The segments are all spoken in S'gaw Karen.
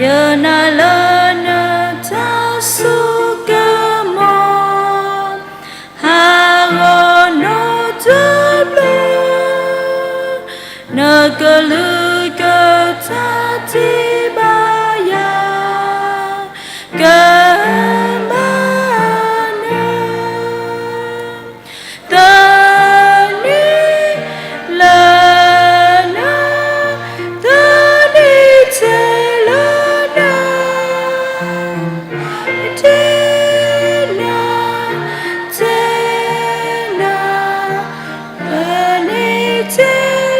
ယနာ်လၢနတၢ်ဆိကမိၣ် ဟးဂီၤနီတဘျီ, နကလုၢ်ကထါတ့ၢ်ဘၣ်ယၤ ကမၤနၢၤ သန့ၤလၢနၤ, သန့ၤထဲလၢနၤ, တဲနၤ, တဲနၤ, သန့ၤထဲ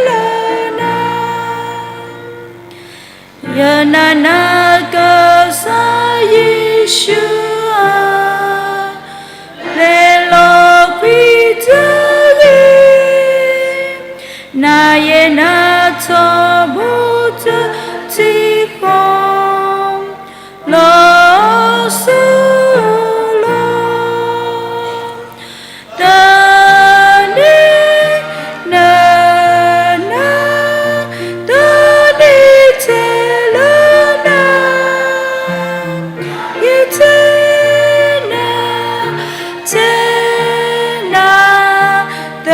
လၢနၤ. ယနာ်နၤကစၢ်ယ့ၣ်ၡူးဧၢ, ပျဲလီၤကွံာ်တဂ့ၤ, နၤယဲနၤထီဘိတထံဃီ လီၤစိၤလီၤ. သန့ၤလၢနၤ, သန့ၤထဲလၢနၤ, ယတဲနၤ, တဲနၤ, သ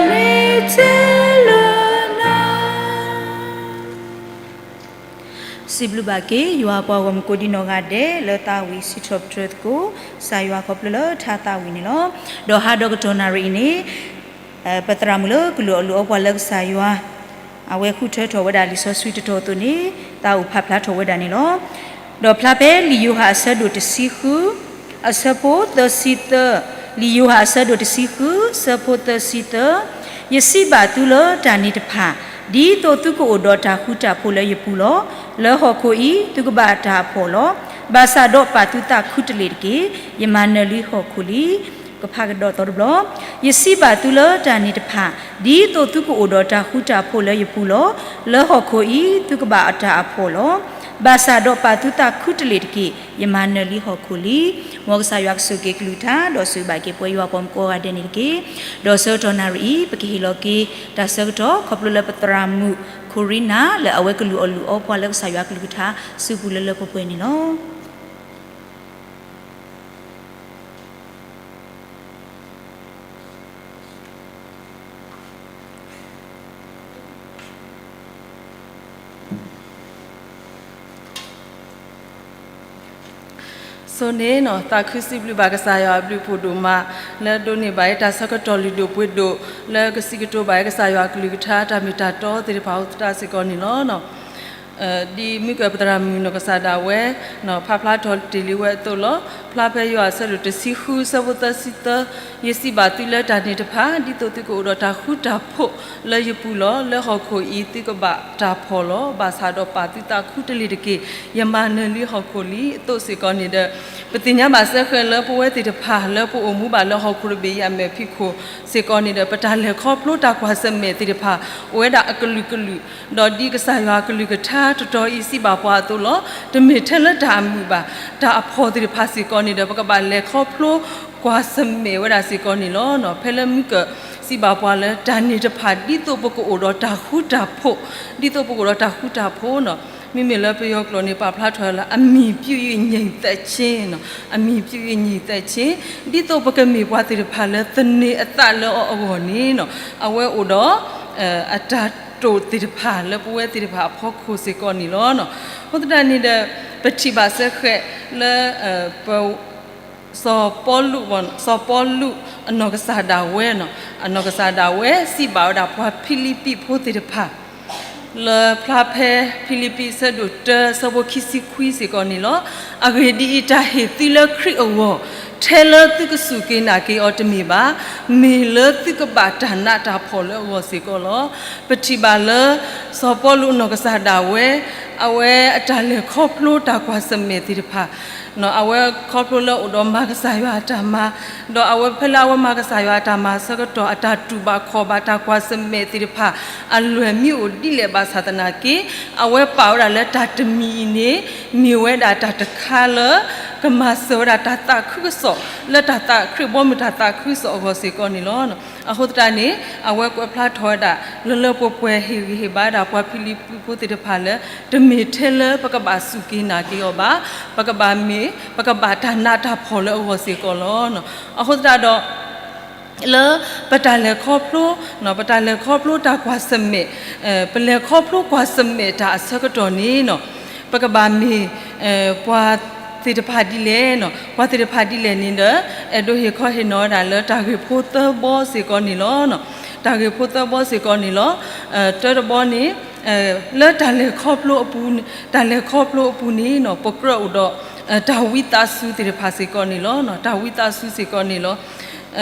န့ၤထဲလၢနၤ. စံးဘျုးဘၣ်က့ၤ ယွၤပှၤဂီၢ်မုၢ်ကိးဒံနီၢ်ဂၤဒဲး လၢသးဝံၣ်စံးထီၣ်ပတြၢၤသကိး ကစၢ်ယွၤခီဖျိလၢထါသးဝံၣ်န့ၣ်လီၤ. ဒီးဟါဒီကတီၢ်နၣ်ရံၣ်အံၤန့ၣ် ပသရၣ်မုၣ်လၢကလုာ်အီၣ်လုၣ်အီပှၤလၢကစၢ်ယွၤ အဝဲဃုထၢထီၣ်ဝဲဒၣ်လံာ်စီဆှံတတီၤအသိးန့ၣ် သးအိၣ်ဖးဖျါထီၣ်ဝဲဒၣ်န့ၣ်လီၤ. ဒီးဖျါဖဲလံာ်ယိၤဟၣ်အဆၢဒိၣ်တဆံဃု အဆၢဖိသၢဆံသၢ, လံာ်ယိၤဟၣ်အဆၢဒိၣ်တဆံဃု အဆၢဖိသၢဆံသၢ, ယစံးဘၣ်သုလၢတၢ်န့ၣ်တဖၣ် ဒ်သိးသုကအိၣ်ဒီးတၢ်ဃူတၢ်ဖိးလၢယပူၤလီၤ. လၢဟီၣ်ခိၣ်အံၤ သုကဘၣ်တၢ်အဖှီၣ်လီၤ. ဘၣ်ဆၣ်ဒီးပာ်သုသးခူတလ့ၢ်တက့ၢ်. ယမၤနၢၤလံဟီၣ်ခိၣ်လံ. ကဖးကဒီးသီတဘျီ, ယစံးဘၣ်သုလၢတၢ်န့ၣ်တဖၣ် ဒ်သိးသုကအိၣ်ဒီးတၢ်ဃူတၢ်ဖိးလၢယပူၤလီၤ. လၢဟီၣ်ခိၣ်အံၤ သုကဘၣ်တၢ်အဖှီၣ်လီၤ. ဘၣ်ဆၣ်ဒီးပာ်သုသးခူတလ့ၢ်တက့ၢ်. ယမၤနၢၤလံဟီၣ်ခိၣ်လံ. မ်ကစၢ်ယွၤကဆိၣ်ဂ့ၤက့ၤကလုၢ်ကထါ ဒီးဆိၣ်ဂ့ၤဘၣ်က့ၤပဝဲယွၤပှၤမုၢ်ကိးဂၤဒဲးန့ၣ်တက့ၢ်. ဒီးဆၢကတီၢ်နၣ်ရံၣ်အံၤ ပကဟ့ၣ်လီၤက့ၤတၢ်ဆၢကတီၢ် ခီဖျိလၢပသရၣ်မုၣ် ခိရံနၤ လၢအဝဲကလုာ်အီၣ်လုၣ်အီပှၤလၢကစၢ်ယွၤကလုၢ်ကထါ စုပူၤလၢလၢပှဲၤပှဲၤန့ၣ်လီၤ. ဆိန့ၣ် သးခုစံးဘျုးဘၣ်ကစၢ်ယွၤအဘျုးအဖှိၣ်ဒိၣ်မး လၢဒိးန့ၢ်ဘၣ်အတၢ်ဆၢကတီၢ်လုၢ်ဒိၣ်ပှ့ၤဒိၣ် လၢကစံးကတိၤဘၣ်အကစၢ်ယွၤအကလုၢ်ကထါတၢ်မ့ၢ်တၢ်တီသ့ၣ်တဖၣ်အိၣ်သတးစ့ၢ်ကီးန့ၣ်လီၤ. ဒ်မုၢ်ကၢၢ်ပသရၣ်မုၣ်နီၢ်ကစၢ်ဒၣ်ဝဲ ဖးဖျါထီၣ်တ့ၢ်လံဝဲအသိးလီၤ. ဖျါဖဲယိၤဟၣ်အဆၢဒိၣ်တဆံဃု အဆၢဖိသၢဆံသၢ, ယစံးဘၣ်သုလၢတၢ်န့ၣ်တဖၣ် ဒ်သိးသုကအိၣ်ဒီးတၢ်ဃူတၢ်ဖိးလၢယပူၤလီၤ. လၢဟီၣ်ခိၣ်အံၤ သုကဘၣ်တၢ်ဖှီၣ်လီၤ. ဘၣ်ဆၣ်ဒီးပာ်သုသးခူတလ့ၢ်တက့ၢ်. ယမၤနၢၤလံဟီၣ်ခိၣ်လံအသိးစ့ၢ်ကီးန့ၣ်ဒီး ပသ့ၣ်ညါဘၣ်စ့ၢ်ကီးလၢပဝဲသ့ၣ်တဖၣ်လၢပအိၣ်မူဘၣ်လၢဟီၣ်ခိၣ်တဘ့ၣ်အံၤအမဲာ်ဖံးခိၣ်စ့ၢ်ကီးန့ၣ်ဒီး ပတၢ်လဲၤခီဖျိတၢ်ကွၢ်ဆၢၣ်မဲာ်သ့ၣ်တဖၣ် အိၣ်ဝဲဒၣ်အကလုာ်ကလုာ်, ဒီးဒ်ကစၢ်ယွၤအကလုၢ်ကထါတတီၤအံၤစံးဘၣ်ပှၤအသိးလီၤ. တမ့ၢ်ထဲလၢတၢ်အမုာ်ဘၣ်, တၢ်အဖှီၣ်သ့ၣ်တဖၣ်စ့ၢ်ကီးန့ၣ်ဒီး ပကဘၣ်လဲၤခီဖျိကွၢ်ဆၢၣ်မဲာ်ဝဲဒၣ်စ့ၢ်ကီးန့ၣ်လီၤ. ဖဲလၢမုၢ်ကၢၢ်စံးဘၣ်ပှၤလၢတၢ်န့ၣ်တဖၣ် ဒ်သိးပကအိၣ်ဒီးတၢ်ဃူတၢ်ဖိး, ဒ်သိးပကအိၣ်ဒီးတၢ်ဃူတၢ်ဖိးန့ၣ် မ့မ့ၢ်လၢပယီၤကျိာ်န့ၣ် ပာ်ဖျါထီၣ်လၢ အမံၤပြုတ်၍ ငြိမ်သက်ခြင်းန့ၣ်, အမံၤပြုတ်၍ ငြိမ်သက်ခြင်း, ဒ်သိးပကမ့ၢ်ပှၤသ့ၣ်တဖၣ်လၢသန့ၤအသးလၢအီၤအဂီၢ်န့ၣ် အဝဲအိၣ်ဒီး အတၢ်တိာ်သ့ၣ်တဖၣ်လၢပဝဲသ့ၣ်တဖၣ်အဖီခိၣ်စ့ၢ်ကီးန့ၣ်လီၤ. အဃိသတးန့ၣ်ဒီး ပထံၣ်ဘၣ်စ့ၢ်ကီးလၢ ပ စီၤပီလူး, စီၤပီလူးအနီၢ်ကစၢ်ဒၣ်ဝဲ, အနီၢ်ကစၢ်ဒၣ်ဝဲစံးဘၣ်ဝဲဒၣ်ပှၤဖံလံးပံးဖိသ့ၣ်တဖၣ် လၢဖျါဖဲဖံလံးပံးအဆၢဒိၣ်တၢ အဆၢဖိခံဆံခွံစ့ၢ်ကီးန့ၣ်လီၤ. အဂ့ၢ်ဒ်အံၤ, တၢ်ဟ့ၣ်သုလၢခရံာ်အဂီၢ် ထဲလၢသုကစူၢ်က့ၤနာ်က့ၤအီၤတမ့ၢ်ဘၣ်, မ့ၢ်လၢသုကဘၣ်တၢ်နးတၢ်ဖှီၣ်လၢအဂီၢ်စ့ၢ်ကီးလီၤ. ပထံၣ်ဘၣ်လၢ စီၤပီလူးအနီၢ်ကစၢ်ဒၣ်ဝဲ အဝဲအတၢ်လဲၤခီဖျိတၢ်ကွၢ်ဆၢၣ်မဲာ်သ့ၣ်တဖၣ် အဝဲခီဖျိလၢအိၣ်ဒီးမၤကစၢ်ယွၤအတၢ်မၤ, ဒီးအဝဲဖဲလၢအဝဲမၤကစၢ်ယွၤအတၢ်မၤအဆၢကတီၢ် အတၢ်တူၢ်ဘၣ်ခီၣ်ဘၣ်တၢ်ကွၢ်ဆၢၣ်မဲာ်သ့ၣ်တဖၣ် အလွဲၢ်မ့ၢ်အိၣ်ဒ်လဲၣ်ဘၣ်ဆၣ်သနာ်က့ အဝဲပာ်ဝဲဒၣ်လၢတၢ်တမံၤအံၤန့ၣ် မ့ၢ်ဝဲဒၣ်တၢ်တခါလၢ ကမၤစၢၤဝဲဒၣ်တၢ်သးခုကစီၣ် လၢတၢ်သးခရံာ်ဘီမုၢ်တၢ်သးခုကစီၣ်အဂီၢ်စ့ၢ်ကီးန့ၣ်လီၤ. အဃိသတးန့ၣ် အဝဲကွဲးဖျါထီၣ်ဝဲဒၣ် လၢလၢပှဲၤပှဲၤ ဟ့ၣ်ဂံၢ်ဟ့ၣ်ဘါဒၣ်ပှၤဖံလံးပံးဖိသ့ၣ်တဖၣ်လၢ တမ့ၢ်ထဲလၢပကဘၣ်စူၢ်က့ၤနာ်က့ၤအီၤဘၣ်, ပကဘၣ်မ့ၢ် ပကဘၣ်တၢ်နးတၢ်ဖှီၣ်လၢအဂီၢ်စ့ၢ်ကီးလီၤ. အဃိသတးဒီး လၢပတၢ်လဲၤခီဖျိ ပတၢ်လဲၤခီဖျိတၢ်ကွၢ်ဆၢၣ်မဲာ် ပလဲၤခီဖျိကွၢ်ဆၢၣ်မဲာ်တၢ်အဆၢကတီၢ်န့ၣ် ပကဘၣ်မ့ၢ် ပှၤသ့ၣ်တဖၣ်ဒ်လဲၣ်, ပှၤသ့ၣ်တဖၣ်ဒ်လဲၣ်န့ၣ်ဒီး အဲၣ်ဒိးဟ့ၣ်ခီဟ့ၣ်နီၤဝဲဒၣ်လၢတၢ်ဂ့ၢ်ဖိသၢဘီစ့ၢ်ကီးန့ၣ်လီၤ. တၢ်ဂ့ၢ်ဖိသၢဘီစ့ၢ်ကီးန့ၣ်လီၤ. တၢတဘီန့ၣ် လၢတၢ်လဲၤခီဖျိအပူၤ တၢ်လဲၤခီဖျိအပူၤန့ၣ် ပကြၢးအိၣ်ဒီး တၢ်ဝံသးစူၤသ့ၣ်တဖၣ်စ့ၢ်ကီးန့ၣ်လီၤ. တၢ်ဝံသးစူၤစ့ၢ်ကီးန့ၣ်လီၤ.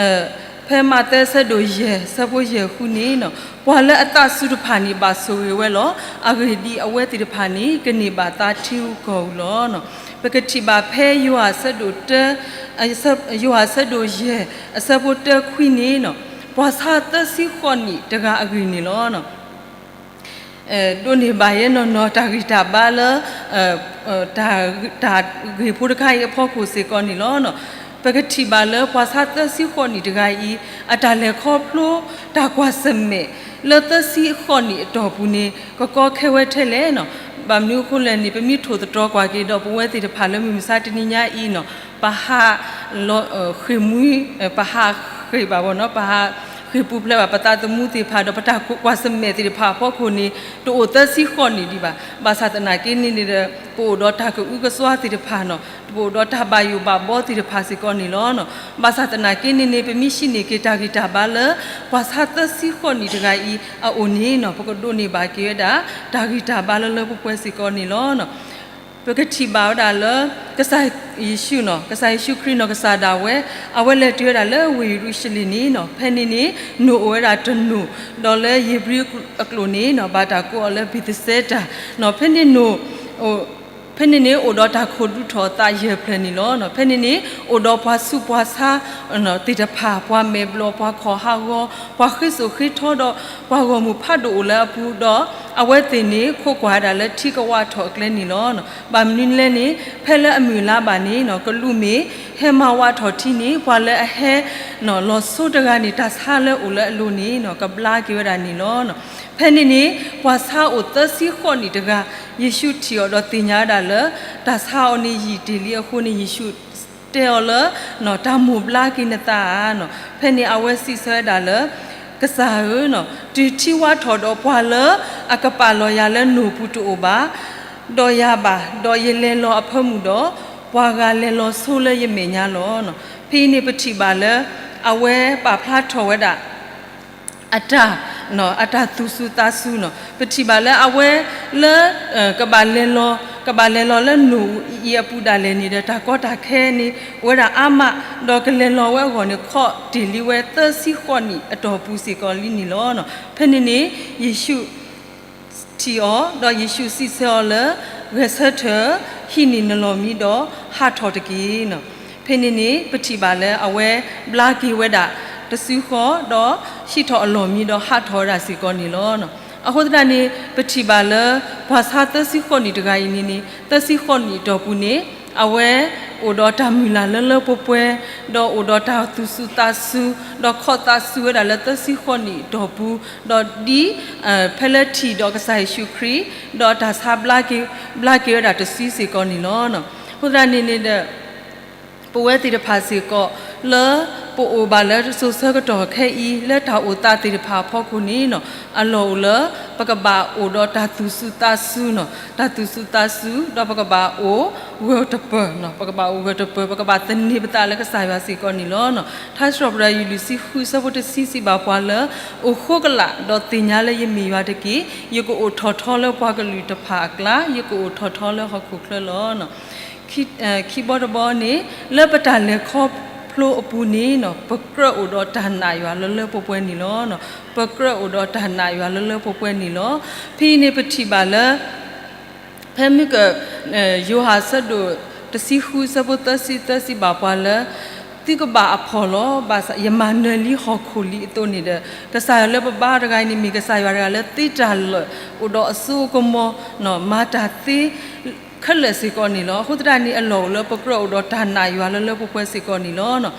ဖဲမးသဲဆၢဒိၣ်ယဲၢ် ဆၢဖိယဲၢ်ဃုန့ၣ် ပှၤလၢအသးစူၤတဖၣ်န့ၣ် ဘၣ်ဆိၣ်ဂ့ၤဝဲလီၤ. အဂ့ၢ်ဒ်အံၤ, အဝဲသ့ၣ်တဖၣ်န့ၣ် ကန့ၢ်ဘၣ်သါထံရူၢ်ကီၢ်ရူၢ်လီၤ. ပကထံၣ်ဘၣ်ဖဲယိၤဟၣ်ဆၢဒိၣ်တၢ ယိၤဟၣ်ဆၢဒိၣ်ယဲၢ် အဆၢဖိတၢခွံန့ၣ် ပှၤဆါသၢဆံဃိးနံၣ်တဂၤအဂ့ၢ်န့ၣ်လီၤ. ဒိးန့ၢ်ဘၣ်ယဲနီၢ်နီၢ်တၢ်ဂံၢ်တၢ်ဘါလၢ တၢ်ဂ့ၢ်ဖိတခါအံၤအဖီခိၣ်စ့ၢ်ကီးန့ၣ်လီၤ. ပကထံၣ်ဘၣ်လၢပှၤဆါသၢဆံဃိးနံၣ်တဂၤအံၤ အတၢ်လဲၤခီဖျိတၢ်ကွၢ်ဆၢၣ်မဲာ် လၢသၢဆံဃိးနံၣ်အတီၢ်ပူၤန့ၣ် ကကီခဲဝဲထဲလဲၣ်. ဘၣ်မနုၤအဃိလဲၣ်န့ၣ် ပမ့ၢ်ထိၣ်သတြီၤကွၢ်က့ၤဒီး ပဝဲသ့ၣ်တဖၣ်လၢမုၢ်မဆါတနံၤညါအံၤန့ၣ် ပဟး ဃ့ၢ်မှံ ပဟးဃ့ၢ်ဘၣ်ဘၣ်နီၤ ပဟးဃ့ၢ်ပူၤဖျဲးဘၣ်ပသးသမူသ့ၣ်တဖၣ်ဒီး ပတၢ်ကွၢ်ဆၢၣ်မဲာ်သ့ၣ်တဖၣ်အဖီခိၣ်န့ၣ် တအိၣ်သၢဆံဃိးနံၣ်ဒံးဘၣ်. ဘၣ်ဆၣ်သနာ်က့န့ၣ်န့ၣ်ဒီး ပအိၣ်ဒီးတၢ်ကအုကစွါသ့ၣ်တဖၣ်နီၤ ပအိၣ်ဒီးတၢ်ဘၣ်ယိၣ်ဘၣ်ဘီသ့ၣ်တဖၣ်စ့ၢ်ကီးန့ၣ်လီၤ. ဘၣ်ဆၣ်သနာ်က့န့ၣ်န့ၣ် ပမ့ၢ်ဟံးန့ၢ်က့ၤတၢ်ဂံၢ်တၢ်ဘါလၢ ပှၤဆါသၢဆံဃိးနံၣ်တဂၤအံၤအအိၣ်န့ၣ်နီၤ ပကဒိးန့ၢ်ဘၣ်က့ၤဝဲဒၣ် တၢ်ဂံၢ်တၢ်ဘါလၢလၢပှဲၤပှဲၤစ့ၢ်ကီးန့ၣ်လီၤ. ပကထံၣ်ဘၣ်ဝဲဒၣ်လၢ ကစၢ်ယ့ၣ်ၡူးနီၤ ကစၢ်ယ့ၣ်ၡူးခရံာ်နီၢ်ကစၢ်ဒၣ်ဝဲ အဝဲလဲၤတုၤဝဲဒၣ်လၢဝ့ၢ်ယရူၤၡလ့ၣ်န့ၣ်နီၤ ဖဲန့ၣ်န့ၣ် နိၣ်အိၣ်ဝဲဒၣ်တနိၣ် ဒီးလၢဧ့ၤဘြံၤအကျိာ်န့ၣ်နီၤ ဘၣ်တၢ်ကိးအီၤလၢဘ့းသစဲတၢ်နီၤ ဖဲန့ၣ်နိၣ် ဖဲန့ၣ်န့ၣ် အိၣ်ဒီးတၢ်ခိၣ်ဒူထီၣ်အသးယဲၢ်ဖျၢၣ်န့ၣ်လီၤ. ဖဲန့ၣ်န့ၣ် အိၣ်ဒီးပှၤဆူးပှၤဆါသ့ၣ်တဖၣ် ပှၤမဲာ်ဘျီၣ် ပှၤခီၣ်ဟးဂီၤ ပှၤဃ့စိာ်ဃ့ထီဒီး ပှၤဂီၢ်မုၢ်ဖးဒိၣ်အိၣ်လၢအပူၤဒီး အဝဲသ့ၣ်န့ၣ် ခိးကွၢ်ဝဲဒၣ်လၢထံကဝးထီၣ်အကျဲန့ၣ်လီၤ. ဘၣ်မနုၤလဲၣ်န့ၣ် ဖဲလၢအမုၢ်လါဘၣ်န့ၣ်နီၤ ကလူးမ့ၢ်ဟဲမၤဝးထီၣ်ထံန့ၣ် ပှၤလၢအဟဲ လီၤဆိတဂၤန့ၣ် တၢ်ဆါလၢအိၣ်လၢအလိၤန့ၣ်နီၤ ကဘျါက့ၤဝဲဒၣ်န့ၣ်လီၤ. ဖဲန့ၣ်န့ၣ် ပှၤဆါအိၣ်သၢဆံဃိးနံၣ်တဂၤ ယ့ၣ်ၡူးထံၣ်အီၤဒီးသ့ၣ်ညါဝဲဒၣ်လၢ တၢ်ဆါအီၤန့ၣ်ယံာ်တ့ၢ်လံအဃိန့ၣ် ယ့ၣ်ၡူးတဲအီၤလၢ တၢ်မိၢ်ဘျါက့ၤနသးဧါနီၤ. ဖဲန့ၣ်အဝဲစံးဆၢဝဲဒၣ်လၢ ကစၢ်ဧၢနီၤ တုၤထံဝးထီၣ်ဒီးပှၤလၢအကပာ်လီၤယၤလၢနိၣ်ပူၤတအိၣ်ဘၣ် ဒီးယၤဘၣ် ဒီးယလဲၤလီၤအဖၢမုၢ်ဒီး ပှၤဂၤလဲၤလီၤဆိလၢယမဲာ်ညါလီၤ. ဖဲအံၤန့ၣ်ပထံၣ်ဘၣ်လၢ အဝဲပာ်ဖျါထီၣ်ဝဲဒၣ် အတၢ် အတၢ်သူၣ်စူၤသးစူၤနီၤ ပထံၣ်ဘၣ်လၢအဝဲလၢ ကဘၣ်လဲၤလီၤ ကဘၣ်လဲၤလီၤလၢနိၣ်အံၤအပူၤဒၣ်လဲာ်န့ၣ်ဒီး တၢ်ကီတၢ်ခဲန့ၣ် အိၣ်ဝဲဒၣ်အါမး ဒီးကလဲၤလီၤဝဲအဂီၢ်န့ၣ် ခီၣ်တ့ၢ်လံဝဲသၢဆံဃိးနံၣ်အတီၢ်ပူၤစ့ၢ်ကီးလံန့ၣ်လီၤ. ဖဲန့ၣ်န့ၣ် ယ့ၣ်ၡူး ထံၣ်အီၤ ဒီးယ့ၣ်ၡူးစံးဆၢအီၤလၢ ဂဲၤဆၢထၢၣ် ဟံးန့ၢ်နလီၢ်မံဒီးဟးထီၣ်တက့ၢ်နီၤ. ဖဲန့ၣ်န့ၣ် ပထံၣ်ဘၣ်လၢအဝဲဘျါက့ၤဝဲဒၣ်တစုဃီ ဒီးဟံးထီၣ်အလီၢ်မံဒီးဟးထီၣ်ဝဲဒၣ်စ့ၢ်ကီးန့ၣ်လီၤ. အဃိသတးန့ၣ် ပထံၣ်ဘၣ်လၢ ပှၤဆါသၢဆံဃိးနံၣ်တဂၤအံၤန့ၣ်န့ၣ် သၢဆံဃိးနံၣ်အတီၢ်ပူၤန့ၣ် အဝဲအိၣ်ဒီးတၢ်မုၢ်လၢ်လၢလၢပှဲၤပှဲၤ ဒီးအိၣ်ဒီးတၢ်သူၣ်စူၤသးစူၤ ဒီးခီၣ်သးစူၤဝဲဒၣ်လၢသၢဆံဃိးနံၣ်အတီၢ်ပူၤ ဒီးဒ် ဖဲလၢထံၣ်ဒီးကစၢ်ယ့ၣ်ၡူးခရံာ် ဒီးတၢ်ဆါဘျါက့ၤ ဘျါက့ၤဝဲဒၣ်တစုစ့ၢ်ကီးန့ၣ်လီၤ. အဃိသတးန့ၣ်န့ၣ်ဒီး ပဝဲသ့ၣ်တဖၣ်စ့ၢ်ကီး လၢပအိၣ်ဘၣ်လၢစိၤဆၢကတီၢ်ခဲအံၤ လၢတၢ်အိၣ်သးသ့ၣ်တဖၣ်အဖီခိၣ်န့ၣ်နီၤ အလီၢ်အိၣ်လၢ ပကဘၣ်အိၣ်ဒီးတၢ်သူၣ်စူၤသးစူၤနီၤ တၢ်သူၣ်စူၤသးစူၤ ဒီးပကဘၣ်အိၣ်ဂၢၢ်တပၢၢ်နီၤ ပကဘၣ်အိၣ်ဂၢၢ်တပၢၢ် ပကဘၣ်သန့ၤပသးလၢကစၢ်ယွၤစ့ၢ်ကီးန့ၣ်လီၤ. ထါစံးထီၣ်ပတြၢၤ ယူၢ်လွံၢ်ဆံဃု အဆၢဖိတဆံ စံးဘၣ်ပှၤလၢ အိၣ်ဃိကလာ် ဒီးသ့ၣ်ညါလၢယမ့ၢ်ယွၤတက့ၢ်. ယကအိၣ်ထီၣ်ထီလၢပှၤကလုာ်တဖၣ်အကျါ ယကအိၣ်ထီၣ်ထီလၢဟီၣ်ခိၣ်ချၢလီၤ. ခံဘီတဘီန့ၣ် လၢပတၢ်လဲၤခီဖျိအပူၤန့ၣ်နီၤ ပကြၢးအိၣ်ဒီးတၢ်နာ်ယွၤလၢလၢပှဲၤပှဲၤန့ၣ်လီၤ. ပကြၢးအိၣ်ဒီးတၢ်နာ်ယွၤလၢလၢပှဲၤပှဲၤန့ၣ်လီၤ. ဖဲအံၤန့ၣ်ပထံၣ်ဘၣ်လၢ ဖဲမုၢ်က ယိၤဟၣ်ဆၢဒိၣ်တဆံဃု ဆၢဖိသၢဆံသၢ စံးဘၣ်ပှၤလၢ သုကဘၣ်အဖှီၣ်လီၤ. ဘၣ်ဆၣ်ယမၤနၢၤလံဟီၣ်ခိၣ်လံအသိးန့ၣ်ဒီး ကစၢ်ယွၤလၢပဘါတဂၤအံၤန့ၣ် မ့ၢ်ကစၢ်ယွၤတဂၤလၢသ့တၢ်လၢာ် အိၣ်ဒီးအစိအကမီၤ မၤတၢ်သ့ ခဲလၢာ်စ့ၢ်ကီးန့ၣ်လီၤ. အဃိသတးန့ၣ် အလီၢ်အိၣ်လၢပကြၢးအိၣ်ဒီးတၢ်နာ်ယွၤလၢလၢပှဲၤပှဲၤစ့ၢ်ကီးန့ၣ်လီၤ.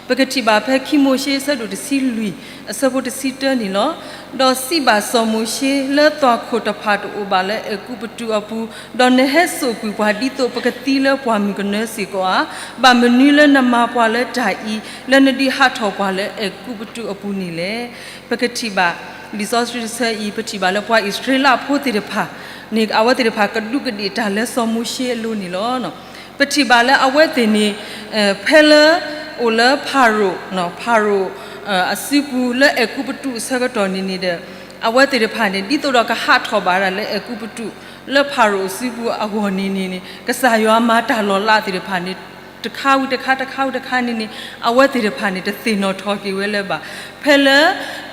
ပကထံၣ်ဘၣ်ဖဲခံမိၤၡ့အဆၢဒိၣ်တဆံလွံၢ် အဆၢဖိတဆံတၢန့ၣ်လီၤ. ဒီးစံးဘၣ်စီၤမိၤၡ့, လၢသွၣ်ခိၣ်တဖၣ်တအိၣ်ဘၣ်လၢအဲၤကူပတူးအပူၤ, ဒီးနဟဲစိာ်ကွံာ်ပှၤဒ်သိးပကသံလၢပှၢ်မုၢ်ကနၢစ့ၢ်ကီးဧါ. ဘၣ်မနုၤလၢနမၤပှၤလၢတၢ်အံၤ, လၢနဒုးဟးထီၣ်ပှၤလၢအဲၤကူပတူးအပူၤန့ၣ်လဲၣ်. ပကထံၣ်ဘၣ် လံာ်စီဆှံတဆၢအံၤ ပထံၣ်ဘၣ်လၢပှၤအံၣ်စရ့လးဖိသ့ၣ်တဖၣ်န့ၣ် အဝဲသ့ၣ်တဖၣ်ကဒူးကဒ့ၣ်တၢ်လၢစီၤမိၤၡ့အလိၤန့ၣ်လီၤ. ပထံၣ်ဘၣ်လၢအဝဲသ့ၣ်န့ၣ် ဖဲလၢအိၣ်လၢဖၤရိၤ, ဖၤရိၤ အစုပူၤလၢအဲၤကူပတူးအဆၢကတီၢ်န့ၣ်န့ၣ်ဒီး အဝဲသ့ၣ်တဖၣ်န့ၣ် ဒ်သိးဒီးကဟးထီၣ်ဘၣ်ဒၣ်လၢအဲၤကူပတူး လၢဖၤရိၤအစုပူၤအဂီၢ်န့ၣ်န့ၣ်န့ၣ် ကစၢ်ယွၤမၤတၢ်လီၤလးသ့ၣ်တဖၣ်န့ၣ် တခါဝံၤတခါ တခါဝံၤတခါန့ၣ်န့ၣ် အဝဲသ့ၣ်တဖၣ်န့ၣ် တသ့ၣ်နီၣ်ထီၣ်က့ၤဝဲလၢၤဘၣ်. ဖဲလၢ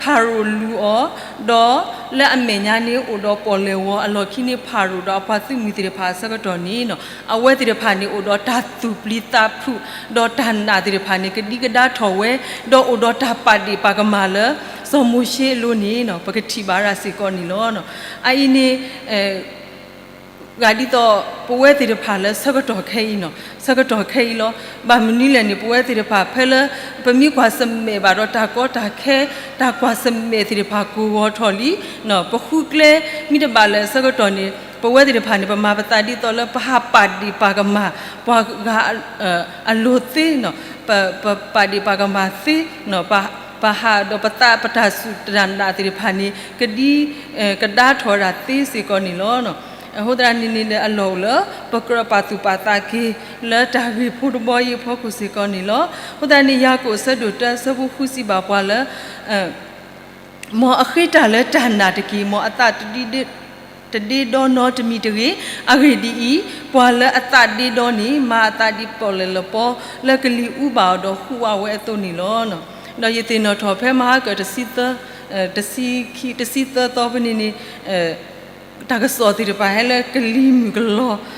ဖၤရိၤလူၤအီၤ, ဒီးလၢအမဲာ်ညါန့ၣ်အိၣ်ဒီးပီၣ်လဲၣ်ဝီၤအလီၢ်ခံန့ၣ် ဖၤရိၤဒီးအပှၤသုးမုၢ်သ့ၣ်တဖၣ်အဆၢကတီၢ်န့ၣ် အဝဲသ့ၣ်တဖၣ်န့ၣ် အိၣ်ဒီးတၢ်သူၣ်ပျံၤသးဖုး, ဒီးတၢ်နာ်သ့ၣ်တဖၣ်န့ၣ် ကဒံကဒါထီၣ်ဝဲ, ဒီးအိၣ်ဒီးတၢ်ပာ်ဒ့ၣ်ပာ်ကမၣ်လၢ စီၤမိၤၡ့အလိၤန့ၣ် ပကထံၣ်ဘၣ်ဒၣ်စ့ၢ်ကီးန့ၣ်လီၤ. အအံၤန့ၣ် ဂၤဒ်သိး ပဝဲသ့ၣ်တဖၣ်လၢဆၢကတီၢ်ခဲအံၤန့ၣ် ဆၢကတီၢ်ခဲအံၤလီၤ. ဘၣ်မနုၤလဲၣ်န့ၣ် ပဝဲသ့ၣ်တဖၣ်ဖဲလၢ ပမ့ၢ်ကွၢ်ဆၢၣ်မဲာ်ဘၣ်ဒီးတၢ်ကီတၢ်ခဲ, တၢ်ကွၢ်ဆၢၣ်မဲာ်သ့ၣ်တဖၣ်ကိၢ်ဂီၤထီၣ်လံ, ပဃုကျဲမ့ၢ်တဘၣ်လၢဆၢကတီၢ်န့ၣ် ပဝဲသ့ၣ်တဖၣ်န့ၣ် ပမၤပသးဒ်သိးလၢပဟးပာ်ဒ့ၣ်ပာ်ကမၣ် ပှၤဂၤ အလိၤသ့, ပပာ်ဒ့ၣ်ပာ်ကမၣ်သ့, ပဟးဒီးပသးပတၢ်စူၢ်တၢ်နာ်သ့ၣ်တဖၣ်န့ၣ် ကဒံကဒါထီၣ်ဝဲဒၣ်သ့စ့ၢ်ကီးန့ၣ်လီၤ. အဃိသတးန့ၣ်န့ၣ်ဒီး အလီၢ်အိၣ်လၢ ပကြၢးပာ်သူၣ်ပာ်သးက့ၤ လၢတၢ်ဂ့ၢ်ဖိတဘီအံၤအဖီခိၣ်စ့ၢ်ကီးန့ၣ်လီၤ. အဃိသတးန့ၣ် ယၤကိာ်အဆၢဒိၣ်တၢအဆၢဖိဃုစံးဘၣ်ပှၤလၢ မ်အဃ့တၢ်လၢတၢ်နာ်တက့ၢ်. မ်အသးတဒ့ဒီနီတမံၤတဂ့ၤ. အဂ့ၢ်ဒ်အံၤ, ပှၤလၢအသးဒ့ဒီန့ၣ် မၤအသးဒ်ပီၣ်လဲၣ်လပီ လၢကလံၤအူဘၣ်အီၤဒီးဟူးဝးဝဲအသိးန့ၣ်လီၤ. ဒီးယသ့ၣ်နီၣ်ထီၣ်ဖဲမဟါကၢၣ်တဆံသၢ, တဆံခံ, တဆံသၢသီဖဲန့ၣ်န့ၣ် တၢ်ကစီၣ်သ့ၣ်တဖၣ်ဟဲလၢကလံၤမုၢ်ကလီၤ,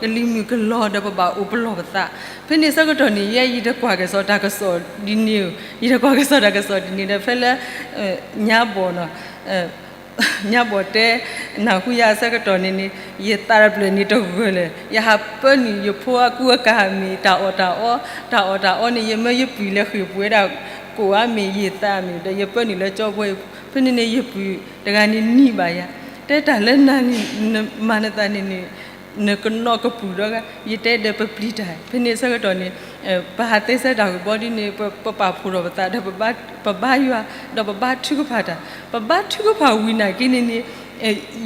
ကလံၤမုၢ်ကလီၤဒီးပဘၣ်အိၣ်ပလီၢ်ပသး. ဖဲန့ၣ်ဆၢကတီၢ်န့ၣ် ယဲယတကွၢ်ကစီၣ်တၢ်ကစီၣ်ဒ်န့ၣ်ဧိၤ, ယတကွၢ်ကစီၣ်တၢ်ကစီၣ်ဒ်န့ၣ်ဒီး ဖဲလၢ ညါဘီၣ် ညါဘီၣ်တဲ နၢ်ဟူယၤအဆၢကတီၢ်န့ၣ်န့ၣ် ယသးတဖျၢၣ်န့ၣ်တဂၢၢ်လၢၤ. ယဟးပၢနုာ်ယဖိအကူအကၤမ့ၢ်တၢ်အီၣ်တၢ်အီ, တၢ်အီၣ်တၢ်အီန့ၣ် ယမၢယပုၢ်လဲၤဃ့ၢ်ပှဲၤဒၣ်ကိၣ်ဧါမ့ၢ်ယသးမ့ၢ် ဒီးယပၢနုာ်လၢကၠီဘှီအံၤ. ဖဲန့ၣ်န့ၣ် ယပုၢ်တဂၤန့ၣ်နံၤဘၣ်ယၤ, တဲတၢ်လၢနၤန့ၣ် နမၤနသးန့ၣ်န့ၣ် နကနီၣ်ကပုၢ်ဒီးဂၤ, ယတဲဒီးပပျံၤတၢ်. ဖဲန့ၣ်ဆၢကတီၢ်န့ၣ် ပဟးသ့ဆၢတၢ်ဂ့ၢ်ဘီဒ်န့ၣ် ပပာ်ဖှိၣ်ထီၣ်ပသးဒီး ပဘါယွၤ ဒီးပဘါထုကဖၣ်တၢ်, ပဘါထုကဖၣ်ဝံၤနာ်က့န့ၣ်န့ၣ်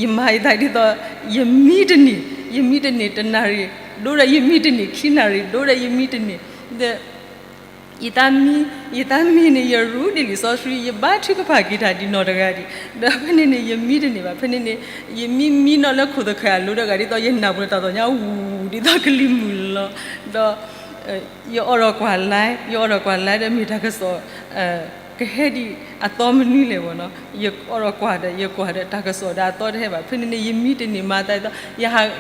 ယမၤယသးဒ်သိး ယမံတန့ၢ်, ယမံတန့ၢ်တနၣ်ရံၣ်, ဒိဒီးယမံတန့ၢ်ခံနၣ်ရံၣ်, ဒိဒီးယမံတန့ၢ် ဒီး ယသးမံ, ယသးမံန့ၣ် ယရူးဒ်လံာ်စီဆှံ, ယဘါထုကဖၣ်က့ၤတၢ်ဒ်နီၢ်တဂၤဒံး, ဒီးဖဲန့ၣ်န့ၣ် ယမံတန့ၢ်ဘၣ်. ဖဲန့ၣ်န့ၣ် ယမံမံနီၣ်လၢခိၣ်သခၢၣ်အလိၤဒီးဂၤဒ်သိး ယနၢ်ပူၤတၢ်သီၣ်ညါဝူၤ ဒ်သိးကလံၤမုၢ်လီၤ, ဒီး ယအီၣ်ဒီးကွၢ်လၢ, ယအီၣ်ဒီးကွၢ်လၢဒီးမ့ၢ်တၢ်ကစီၣ် ကဟဲဒ်အသီမနုၤလဲၣ်ဘၣ်နီၤ, ယအီၣ်ဒီးကွၢ်ဒီး ယကွၢ်ဒီးတၢ်ကစီၣ်ဒီးအသီတဟဲဘၣ်. ဖဲန့ၣ်န့ၣ် ယမံတန့ၢ်မၤသးဒ်သိး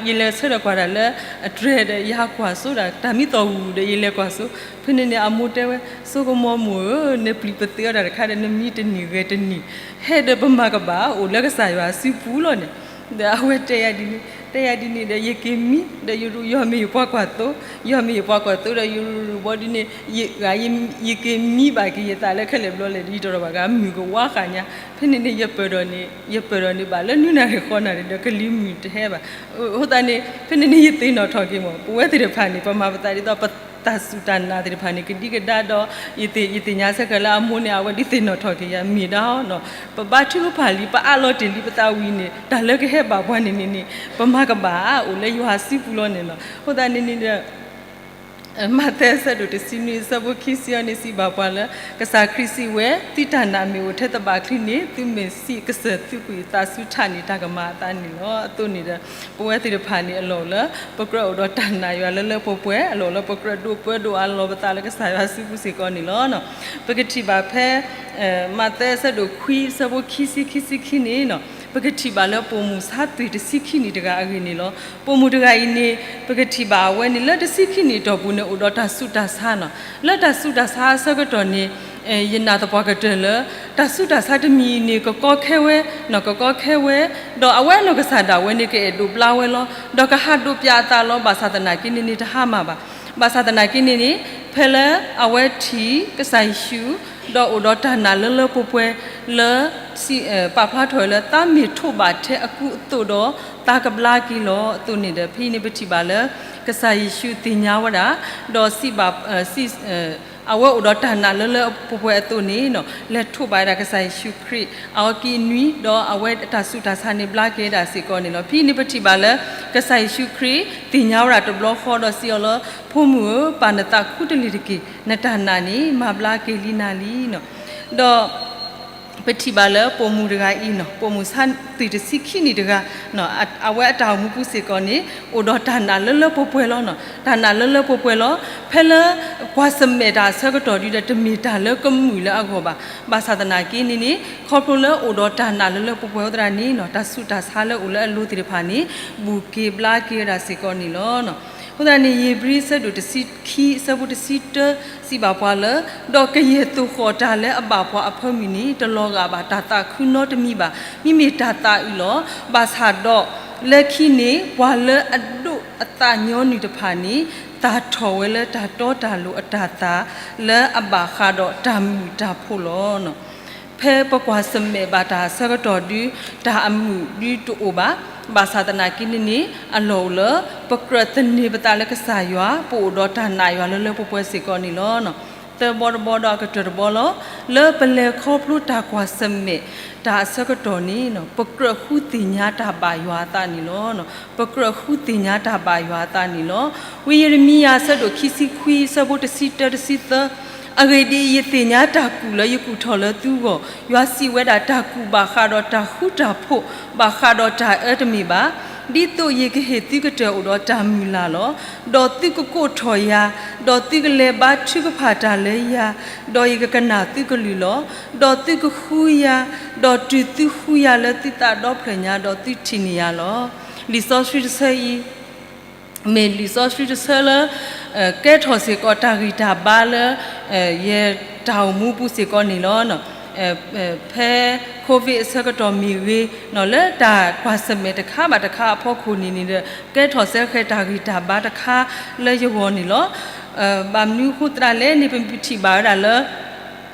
ယလဲၤဆၢထၢၣ်ကွၢ်တၢ်လၢအတြဲၤဒီး ယဟးကွၢ်စိဒီး တၢ်မံသီၣ်ဝူၤဒီး ယလဲၤကွၢ်စိ. ဖဲန့ၣ်န့ၣ် အမိၢ်တဲဝဲ, စိကမီၤမိၢ်ဧၢ, နပျံၤပသ့အီၣ်တၢ်တခါဒီး နမံတန့ၢ်ဂဲၤတန့ၢ်, ဟဲဒီးပမၤကဘၣ် အိၣ်လၢကစၢ်ယွၤအစုပူၤလီၤန့ၣ်. ဒီးအဝဲတဲယၤဒ်န့ၣ်, တဲယၤဒ်န့ၣ်ဒီး ယက့ၤမံ, ဒီးယရူး ယီၤမ့ၢ်ယပှၤကွၢ်သိ, ယီၤမ့ၢ်ယပှၤကွၢ်သိဒီး ယရူးရူးဘီဒ်န့ၣ် ယက့ၤမံဘၣ်က့ၤယသးလၢခဲလၢာ်ဘျီလဲၣ်ဒီး ယတရီၣ်ဘၣ်ဂၤ မုၢ်ကဝါဃာ်ညါ. ဖဲန့ၣ်န့ၣ် ယပၢၢ်ဒီးန့ၣ်, ယပၢၢ်ဒီးန့ၣ်ဘၣ်လၢနွံနၣ်ရံၣ်ဃိးနၣ်ရံၣ်ဒီး ကလံၤမုၢ်တဟဲဘၣ်. အဃိသတးန့ၣ် ဖဲန့ၣ်န့ၣ် ယသ့ၣ်နီၣ်ထီၣ်က့ၤမး ပဝဲသ့ၣ်တဖၣ်န့ၣ် ပမၤပသးဒ်သိး ပတၢ်စူၢ်တၢ်နာ်သ့ၣ်တဖၣ်န့ၣ် ကဒံကဒါဒီး ယသ့ၣ်ညါဆၢကတီၢ်လၢအမိၢ်န့ၣ် အဝဲဒ်သ့ၣ်နီၣ်ထီၣ်က့ၤယၤ မ့ၢ်ဒၣ်နီၤ ပဘါထုကဖၣ်လံ ပအးလီၤတ့ၢ်လံပသးဝံၤန့ၣ် တၢ်လၢကဟဲဘၣ်ပှၤန့ၣ်န့ၣ်န့ၣ် ပမၤကဘၣ် အိၣ်လၢယွၤစုပူၤလီၤန့ၣ်လီၤ. အဃိသတးန့ၣ်န့ၣ်ဒီး မးသဲအဆၢဒိၣ်တဆံနွံ အဆၢဖိခံဆံအံၤန့ၣ် စံးဘၣ်ပှၤလၢ ကစၢ်ခရံာ်စံးဝဲ သုတၢ်နာ်မ့ၢ်အိၣ်ထဲသဘၣ်ချံန့ၣ် သုမ့ၢ်စံးကစၢၢ်သုကွံာ်သးဆူထးန့ၣ် တၢ်ကမၤအသးန့ၣ်လီၤ. အသိးန့ၣ်ဒီး ပဝဲသ့ၣ်တဖၣ်န့ၣ် အလီၢ်အိၣ်လၢ ပကြၢးအိၣ်ဒီးတၢ်နာ်ယွၤလၢလၢပှဲၤပှဲၤ အလီၢ်အိၣ်လၢပကြၢးဒိးပၢဒိးအလီၢ်ပသးလၢကစၢ်ယွၤစုပူၤစ့ၢ်ကီးန့ၣ်လီၤ. ပကထံၣ်ဘၣ်ဖဲ မးသဲအဆၢဒိၣ်ခွံ အဆၢဖိခံဆံ ခံဆံခံန့ၣ် ပကထံၣ်ဘၣ်လၢပိာ်မုၣ်ဆါသွံၣ်တဆံခံနံၣ်တဂၤအဂ့ၢ်န့ၣ်လီၤ. ပိာ်မုၣ်တဂၤအံၤန့ၣ် ပကထံၣ်ဘၣ်အဝဲန့ၣ် လၢတဆံခံနံၣ်အတီၢ်ပူၤန့ၣ် အိၣ်ဒီးတၢ်ဆူးတၢ်ဆါနီၤ. လၢတၢ်ဆူးတၢ်ဆါအဆၢကတီၢ်န့ၣ် ယနာ်သပှၢ်ကတၢၢ်လၢ တၢ်ဆူးတၢ်ဆါတမံၤအံၤန့ၣ် ကကီခဲဝဲ, နီၢ်ကကီခဲဝဲ, ဒီးအဝဲအနီၢ်ကစၢ်ဒၣ်ဝဲန့ၣ် ကအဲၣ်ဒိးဘျါဝဲလီၤ. ဒီးကဟးဒိးပၠးအသးလီၤ. ဘၣ်ဆၣ်သနာ်က့န့ၣ်န့ၣ် တဟါမၢ်ဘၣ်. ဘၣ်ဆၣ်သနာ်က့န့ၣ်န့ၣ် ဖဲလၢအဝဲထံၣ်ကစၢ်ယ့ၣ်ၡူး ဒီးအိၣ်ဒီးတၢ်နာ်လၢလၢပှဲၤပှဲၤလၢ ပာ်ဖျါထီၣ်ဝဲလၢ သးမ့ၢ်ထိးဘၣ်ထဲအကူအသိးဒီး သးကဘျါက့ၤလီၤအသိးန့ၣ်ဒီး ဖဲအံၤန့ၣ်ပထံၣ်ဘၣ်လၢ ကစၢ်ယ့ၣ်ၡူးသ့ၣ်ညါဝဲဒၣ်, ဒီးစံးဘၣ်, အဝဲအိၣ်ဒီးတၢ်နာ်လၢလၢပှဲၤပှဲၤအသိးန့ၣ် လဲၤထိးဘၣ်ဝဲဒၣ်ကစၢ်ယ့ၣ်ၡူးခရံာ် အအီကံအနွံ, ဒီးအဝဲအတၢ်ဆူးတၢ်ဆါန့ၣ်ဘျါက့ၤဝဲဒၣ်စ့ၢ်ကီးန့ၣ်လီၤ. ဖဲအံၤန့ၣ်ပထံၣ်ဘၣ်လၢ ကစၢ်ယ့ၣ်ၡူးခရံာ်သ့ၣ်ညါဝဲဒၣ်တဘျီဃီဒီးစံးအီၤလၢ ဖိမုၣ်ဧၢ, ပာ်နသးခူတလ့ၢ်တက့ၢ်. နတၢ်နာ်န့ၣ် မၤဘျါက့ၤလံနၤလံ. ဒီး ပထံၣ်ဘၣ်လၢပိာ်မုၣ်တဂၤအံၤနီၢ်, ပိာ်မုၣ်ဆါသွံၣ်တဆံခံနံၣ်တဂၤ, အဝဲအတၢ်အိၣ်မူပူၤစ့ၢ်ကီးန့ၣ် အိၣ်ဒီးတၢ်နာ်လၢလၢပှဲၤပှဲၤလီၤ. တၢ်နာ်လၢလၢပှဲၤပှဲၤလီၤ. ဖဲလၢကွၢ်ဆၢၣ်မဲာ်တၢ်အဆၢကတီၢ်ဒုဒီး တမ့ၢ်တၢ်လၢကမုာ်လၢအဂီၢ်ဘၣ်. ဘၣ်ဆၣ်သနာ်က့န့ၣ်န့ၣ် ခီဖျိလၢအိၣ်ဒီးတၢ်နာ်လၢလၢပှဲၤပှဲၤအဃိသတးန့ၣ် တၢ်ဆူးတၢ်ဆါလၢအိၣ်လၢအလိၤသ့ၣ်တဖၣ်န့ၣ် ဘူးက့ၤဘျါက့ၤဝဲဒၣ်စ့ၢ်ကီးန့ၣ်လီၤ. အဃိသတးန့ၣ် ဧ့ၤဘြံၤအဆၢဒိၣ်တဆံခံအဆၢဖိတဆံတၢ စံးဘၣ်ပှၤလၢ ဒီးကယဲၢ်သိၣ်ဃီၣ်တၢ်လၢအဘၣ်ပှၤအဖၢမုၢ်န့ၣ် တလီၤဂာ်ဘၣ်တၢ်သးခုနီတမံၤဘၣ်. မ့မ့ၢ်တၢ်သးအုးလီၤ. ဘၣ်ဆၣ်ဒီး လၢခံန့ၣ် ပှၤလၢအဒိးအသးညီနုၢ်တဖၣ်န့ၣ် သၣ်ထီၣ်ဝဲလၢတၢ်တီတၢ်လိၤအတၢ်သၣ် လၢအဘၣ်ဃးဒီးတၢ်မုာ်တၢ်ဖိးလီၤ. ဖဲပကွၢ်ဆၢၣ်မဲာ်ဘၣ်တၢ်အဆၢကတီၢ်ဒု တၢ်အမုာ်ဒုတအိၣ်ဘၣ်. ဘၣ်ဆၣ်သနာ်က့န့ၣ်န့ၣ် အလီၢ်အိၣ်လၢ ပကြၢးသန့ၤပသးလၢကစၢ်ယွၤ ပအိၣ်ဒီးတၢ်နာ်ယွၤလၢလၢပှဲၤပှဲၤစ့ၢ်ကီးန့ၣ်လီၤ. သၢဘီတဘီဒီးအကတၢၢ်တဘီလီၤ. လၢပလဲၤခီဖျိတၢ်ကွၢ်ဆၢၣ်မဲာ်တၢ်အဆၢကတီၢ်န့ၣ် ပကြၢးဃုသ့ၣ်ညါတၢ်ဘၣ်ယွၤအသးန့ၣ်လီၤ. ပကြၢးဃုသ့ၣ်ညါတၢ်ဘၣ်ယွၤအသးန့ၣ်လီၤ. ဝံယံးရမံယၤအဆၢဒိၣ်ခံဆံခွံအဆၢဖိတဆံတၢတဆံသၢ အဂ့ၢ်ဒ်အံၤ, ယသ့ၣ်ညါတၢ်ကူၣ်လၢယကူၣ်ထီၣ်လၢသုဂီၢ်, ယွၤစံးဝဲဒၣ်, တၢ်ကူၣ်ဘၣ်ဃးဒီးတၢ်ဃူတၢ်ဖိး, ဘၣ်ဃးဒီးတၢ်အၢတမ့ၢ်ဘၣ်. ဒ်သိးယကဟ့ၣ်သုကတၢၢ်အိၣ်ဒီးတၢ်မုၢ်လၢ်လီၤ. ဒီးသုကကိးထီၣ်ယၤ, ဒီးသုကလဲၤဘါထုကဖၣ်တၢ်လၢယၤ, ဒီးယကကနၣ်သုကလုၢ်လီၤ. ဒီးသုကဃုယၤ, ဒီးတုၤသုဃုယၤလၢသုသးဒီဖျၢၣ်ညါ, ဒီးသုထံၣ်န့ၢ်ယၤလီၤ. လံာ်စီဆှံတဆၢအံၤ မ့ၢ်လံာ်စီဆှံတဆၢလၢ ကဲထီၣ်စ့ၢ်ကီးတၢ်ဂံၢ်တၢ်ဘါလၢ ယတၢ်အိၣ်မူပူၤစ့ၢ်ကီးန့ၣ်လီၤ. ဖဲ Covid အဆၢကတီၢ်မ့ၢ်ဂ့ၤ, လၢတၢ်ကွၢ်ဆၢၣ်မဲာ်တခါဘၣ်တခါအဖီခိၣ်န့ၣ်န့ၣ်ဒီး ကဲထီၣ်စ့ၢ်ကီးတၢ်ဂံၢ်တၢ်ဘါတခါလၢယဂီၢ်န့ၣ်လီၤ. ဘၣ်မနုၤအဃိသတးလဲၣ်န့ၣ် ပထံၣ်ဘၣ်ဝဲဒၣ်လၢ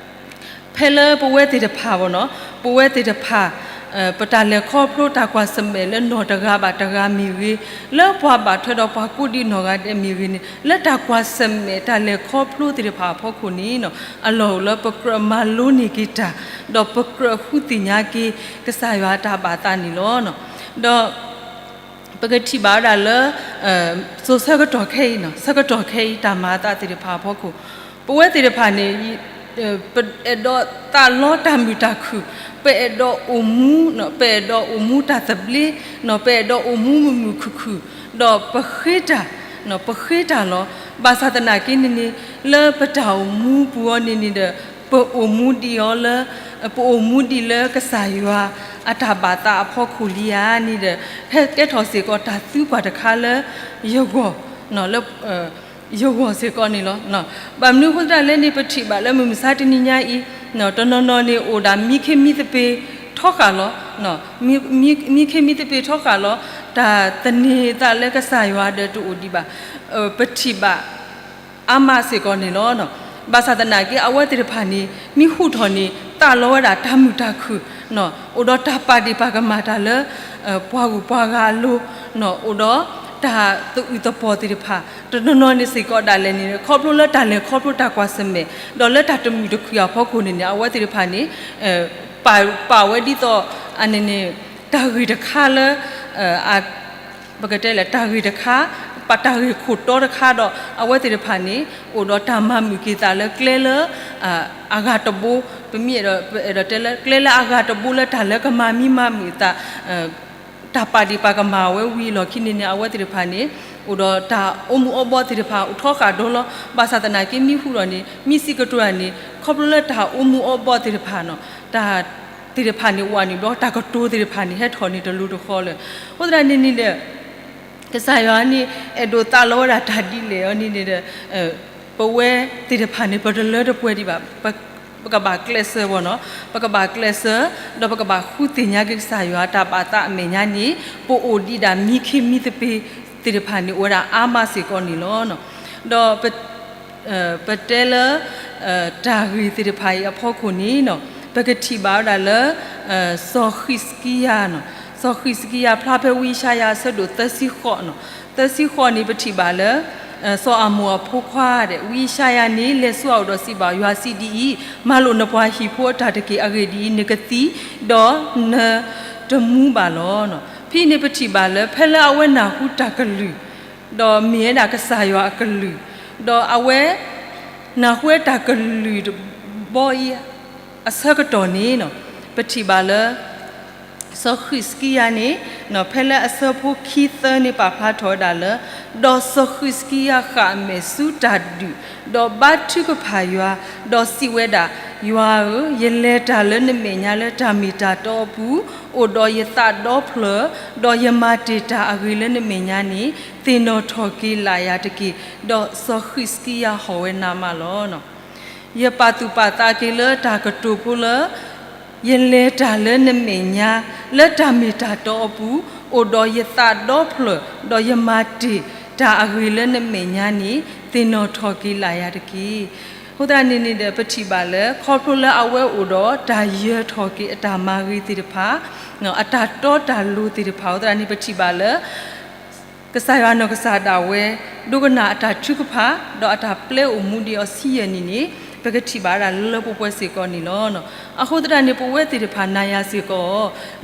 ဖဲလၢပဝဲသ့ၣ်တဖၣ်ဘၣ်နီၤ, ပဝဲသ့ၣ်တဖၣ် ပတၢ်လဲၤခီဖျိတၢ်ကွၢ်ဆၢၣ်မဲာ်လၢနီၢ်တဂၤဘၣ်တဂၤမ့ၢ်ဂ့ၤ, လၢပှၤဘၣ်ထွဲဒီးပှၤကိးဒံးနီၢ်ဂၤဒဲးမ့ၢ်ဂ့ၤန့ၣ်, လၢတၢ်ကွၢ်ဆၢၣ်မဲာ်တၢ်လဲၤခီဖျိသ့ၣ်တဖၣ်အဖီခိၣ်န့ၣ် အလီၢ်အိၣ်လၢပကြၢးမၤလိန့ၢ်က့ၤတၢ်, ဒီးပကြၢးဃုသ့ၣ်ညါက့ၤ ကစၢ်ယွၤအတၢ်ဘၣ်သးန့ၣ်လီၤ. ဒီး ပကထံၣ်ဘၣ်ဝဲဒၣ်လၢ စိၤဆၢကတီၢ်ခဲအံၤ, ဆၢကတီၢ်ခဲအံၤ တၢ်မၤအသးသ့ၣ်တဖၣ်အဖီခိၣ်, ပဝဲသ့ၣ်တဖၣ်န့ၣ် ပအဲၣ်ဒိးသးလီတၢ်မုာ်တၢ်ခုၣ်, ပအဲၣ်ဒိးအိၣ်မူ, ပအဲၣ်ဒိးအိၣ်မူတၢ်သဘျ့, ပအဲၣ်ဒိးအိၣ်မူမုာ်မုာ်ခုၣ်ခုၣ်, ဒီးပဃ့တၢ်, ပဃ့တၢ်လီၤ. ဘၣ်ဆၣ်သနာ်က့န့ၣ်န့ၣ် လၢပတၢ်အိၣ်မူပူၤအီၤန့ၣ်န့ၣ်ဒီး ပအိၣ်မူဒံးအီၤလၢ, ပအိၣ်မူဒံးလၢကစၢ်ယွၤအတၢ်ဘၣ်သးအဖီခိၣ်လံဧါန့ၣ်ဒီး ဟဲကဲထီၣ်စ့ၢ်ကီးတၢ်သံကွၢ်တခါလၢယဂီၢ်, လၢ ယဂီၢ်စ့ၢ်ကီးန့ၣ်လီၤ. ဘၣ်မနုၤအဃိသတးလဲၣ်န့ၣ် ပထံၣ်ဘၣ်လၢမုၢ်မဆါတနံၤညါအံၤ တနီၤနီၤန့ၣ်အိၣ်ဒၣ်မံခ့မံသပ့ၤထီဃာ်လီၤ. မံခ့မံသပ့ၤထီဃာ်လီၤ. တၢ်သန့ၤသးလၢကစၢ်ယွၤဒီးတအိၣ်ဒံးဘၣ်. ပထံၣ်ဘၣ်အါမးစ့ၢ်ကီးန့ၣ်လီၤ. ဘၣ်ဆၣ်သနာ်က့ အဝဲသ့ၣ်တဖၣ်န့ၣ် မ့ၢ်ဟူးထီၣ်န့ၣ် သးလီဝဲဒၣ်တၢ်မုာ်တၢ်ခုၣ်, အိၣ်ဒီးတၢ်ပာ်ဒ့ၣ်ပာ်ကမၣ်တၢ်လၢ ပှၤဂုၤပှၤဂၤအလိၤ, အိၣ်ဒီးတၢ်သအုးသပှီၤသ့ၣ်တဖၣ်, တနီၤနီၤန့ၣ်စ့ၢ်ကီးဒၣ်လဲာ်န့ၣ် ခီဖျိလၢတၢ်လဲၤခီဖျိတၢ်ကွၢ်ဆၢၣ်မဲာ် ဒီးလၢတၢ်တမုာ်တခုၣ်အဖီခိၣ်န့ၣ်န့ၣ် အဝဲသ့ၣ်တဖၣ်န့ၣ် ပာ်ဝဲဒ်သိး အန့ၣ်န့ၣ် တၢ်ဂ့ၢ်တခါလၢ ပကတဲလၢတၢ်ဂ့ၢ်တခါ, ပတၢ်ဂ့ၢ်ခိၣ်တီတခါဒီး အဝဲသ့ၣ်တဖၣ်န့ၣ် အိၣ်ဒီးတၢ်မၤမုာ်က့ၤသးလၢကျဲလၢ အဂၤတဘိ, ပမ့ၢ်အဲၣ်ဒိးတဲလၢကျဲလၢအဂၤတဘိလၢတၢ်လၢကမၤမံမၤမုာ်သး တၢ်ပာ်ဒ့ၣ်ပာ်ကမၣ်ဝဲဝံၤအလီၢ်ခံန့ၣ်န့ၣ် အဝဲသ့ၣ်တဖၣ်န့ၣ် အိၣ်ဒီးတၢ်အိၣ်မူအီၣ်ဘီသ့ၣ်တဖၣ်အိၣ်ထီဃာ်ဒီးလီၤ. ဘၣ်ဆၣ်သနာ်က့မ့ၢ်ဟူးထီၣ်န့ၣ် မ့ၢ်စံးကတိၤတၢ်န့ၣ် ခီဖျိလၢတၢ်အိၣ်မူအီၣ်ဘီသ့ၣ်တဖၣ်န့ၣ် တၢ်သ့ၣ်တဖၣ်န့ၣ် ဝးနုာ်ဘျီ တၢ်ကတိၤသ့ၣ်တဖၣ်န့ၣ် ဟဲထီၣ်န့ၣ်တလိၤတဃီလၢၤ. အဃိသတးန့ၣ်န့ၣ်ဒီး ကစၢ်ယွၤန့ၣ် အဲၣ်ဒိးသးလီဝဲဒၣ်တၢ်ဒ်လဲၣ်အီၤန့ၣ်န့ၣ်ဒီး ပဝဲသ့ၣ်တဖၣ်န့ၣ် ပတလၢတပှဲၤဒံးဘၣ်. ပ ပကဘၣ်ကျဲးစၢးဘၣ်နီၤ, ပကဘၣ်ကျဲးစၢး, ဒီးပကဘၣ်ဃုသ့ၣ်ညါက့ၤကစၢ်ယွၤတၢ်ဘၣ်သးအမဲာ်ညါန့ၣ်, ပအိၣ်ဒံးဒၣ်မံခ့မံသပ့ၤသ့ၣ်တဖၣ်န့ၣ် အိၣ်ဝဲဒၣ်အါမးစ့ၢ်ကီးန့ၣ်လီၤ. ဒီးပ ပတဲလၢ တၢ်ဂ့ၢ်သ့ၣ်တဖၣ်အံၤအဖီခိၣ်န့ၣ်, ပကထံၣ်ဘၣ်ဝဲဒၣ်လၢ စီၤဃံးစကံယၤ, စီၤဃံးစကံယၤဖျါဖဲဝံယၡါယၤအဆၢဒိၣ်သၢဆံဃိး, သၢဆံဃိးန့ၣ် ပထံၣ်ဘၣ်လၢ စီၤအၤမိၣ်အဖိခွါဒီး ဝံယၡါယၤန့ၣ် လဲၤဆူအအိၣ်ဒီးစံးဘၣ်ယွၤစံးဒ်အံၤ, မၤလိာ်နပှၤဟံၣ်ဖိအတၢ်တက့ၢ်. အဂ့ၢ်ဒ်အံၤ, နကသံ, ဒီးနတမူဘၣ်လီၤ. ဖဲအံၤန့ၣ် ပထံၣ်ဘၣ်လၢ ဖဲလၢအဝဲနၢ်ဟူတၢ်ကလုၢ် ဒီးမ့ၢ်ဝဲဒၣ်ကစၢ်ယွၤအကလုၢ်, ဒီးအဝဲ နၢ်ဟူဝဲတၢ်ကလုၢ်တဘီအံၤ အဆၢကတီၢ်န့ၣ်, ပထံၣ်ဘၣ်လၢ စီၤဃံးစကံယၤန့ၣ်, ဖဲလၢအဆၢဖိခံသၢန့ၣ် ပာ်ဖျါထီၣ်ဝဲဒၣ်လၢ, ဒီးစီၤဃံးစကံယၤဃၣ်အမဲာ်ဆူတၢ်ဒုး, ဒီးဘါထုကဖၣ်ယွၤ, ဒီးစံးဝဲဒၣ်, ယွၤဧၢ, ယလဲၤတၢ်လၢနမဲာ်ညါလၢတၢ်မ့ၢ်တၢ်တီအပူၤ, အိၣ်ဒီးယသးဒီဖျၢၣ်, ဒီးယမၤတ့ၢ်တၢ်အဂ့ၤလၢနမဲာ်ညါန့ၣ်, သ့ၣ်နီၣ်ထီၣ်က့ၤလၢယၤတက့ၢ်. ဒီးစီၤဃံးစကံယၤဟီၣ်ဝဲနးမးလီၤ. ယပာ်သူၣ်ပာ်သးက့ၤလၢတၢ်ကတိၤဖိလၢ ယလဲၤတၢ်လၢနမဲာ်ညါ လၢတၢ်မ့ၢ်တၢ်တီအပူၤ, အိၣ်ဒီးယသးဒီဖျၢၣ်, ဒီးယမၤတ့ၢ်တၢ်အဂ့ၤလၢနမဲာ်ညါန့ၣ်, သ့ၣ်နီၣ်ထီၣ်က့ၤလၢယၤတက့ၢ်. အဃိသတးန့ၣ်န့ၣ်ဒီး ပထံၣ်ဘၣ်လၢ ခီဖျိလၢအဝဲအိၣ်ဒီးတၢ်ယၢၤထီၣ်က့ၤအတၢ်မၤဂ့ၤသ့ၣ်တဖၣ်, အတၢ်တီတၢ်လိၤသ့ၣ်တဖၣ်အဃိသတးန့ၣ် ပထံၣ်ဘၣ်လၢ ကစၢ်ယွၤနီၢ်ကစၢ်ဒၣ်ဝဲ ဒိကနၣ်အတၢ်ထုကဖၣ် ဒီးအတၢ်ပျဲအိၣ်မူဒံးအီၤဆံယဲၢ်နံၣ်န့ၣ် ပကထံၣ်ဘၣ်ဒၣ်လၢလၢပှဲၤပှဲၤစ့ၢ်ကီးန့ၣ်လီၤ. အဃိသတးန့ၣ် ပဝဲသ့ၣ်တဖၣ်နၤယၤစ့ၢ်ကီး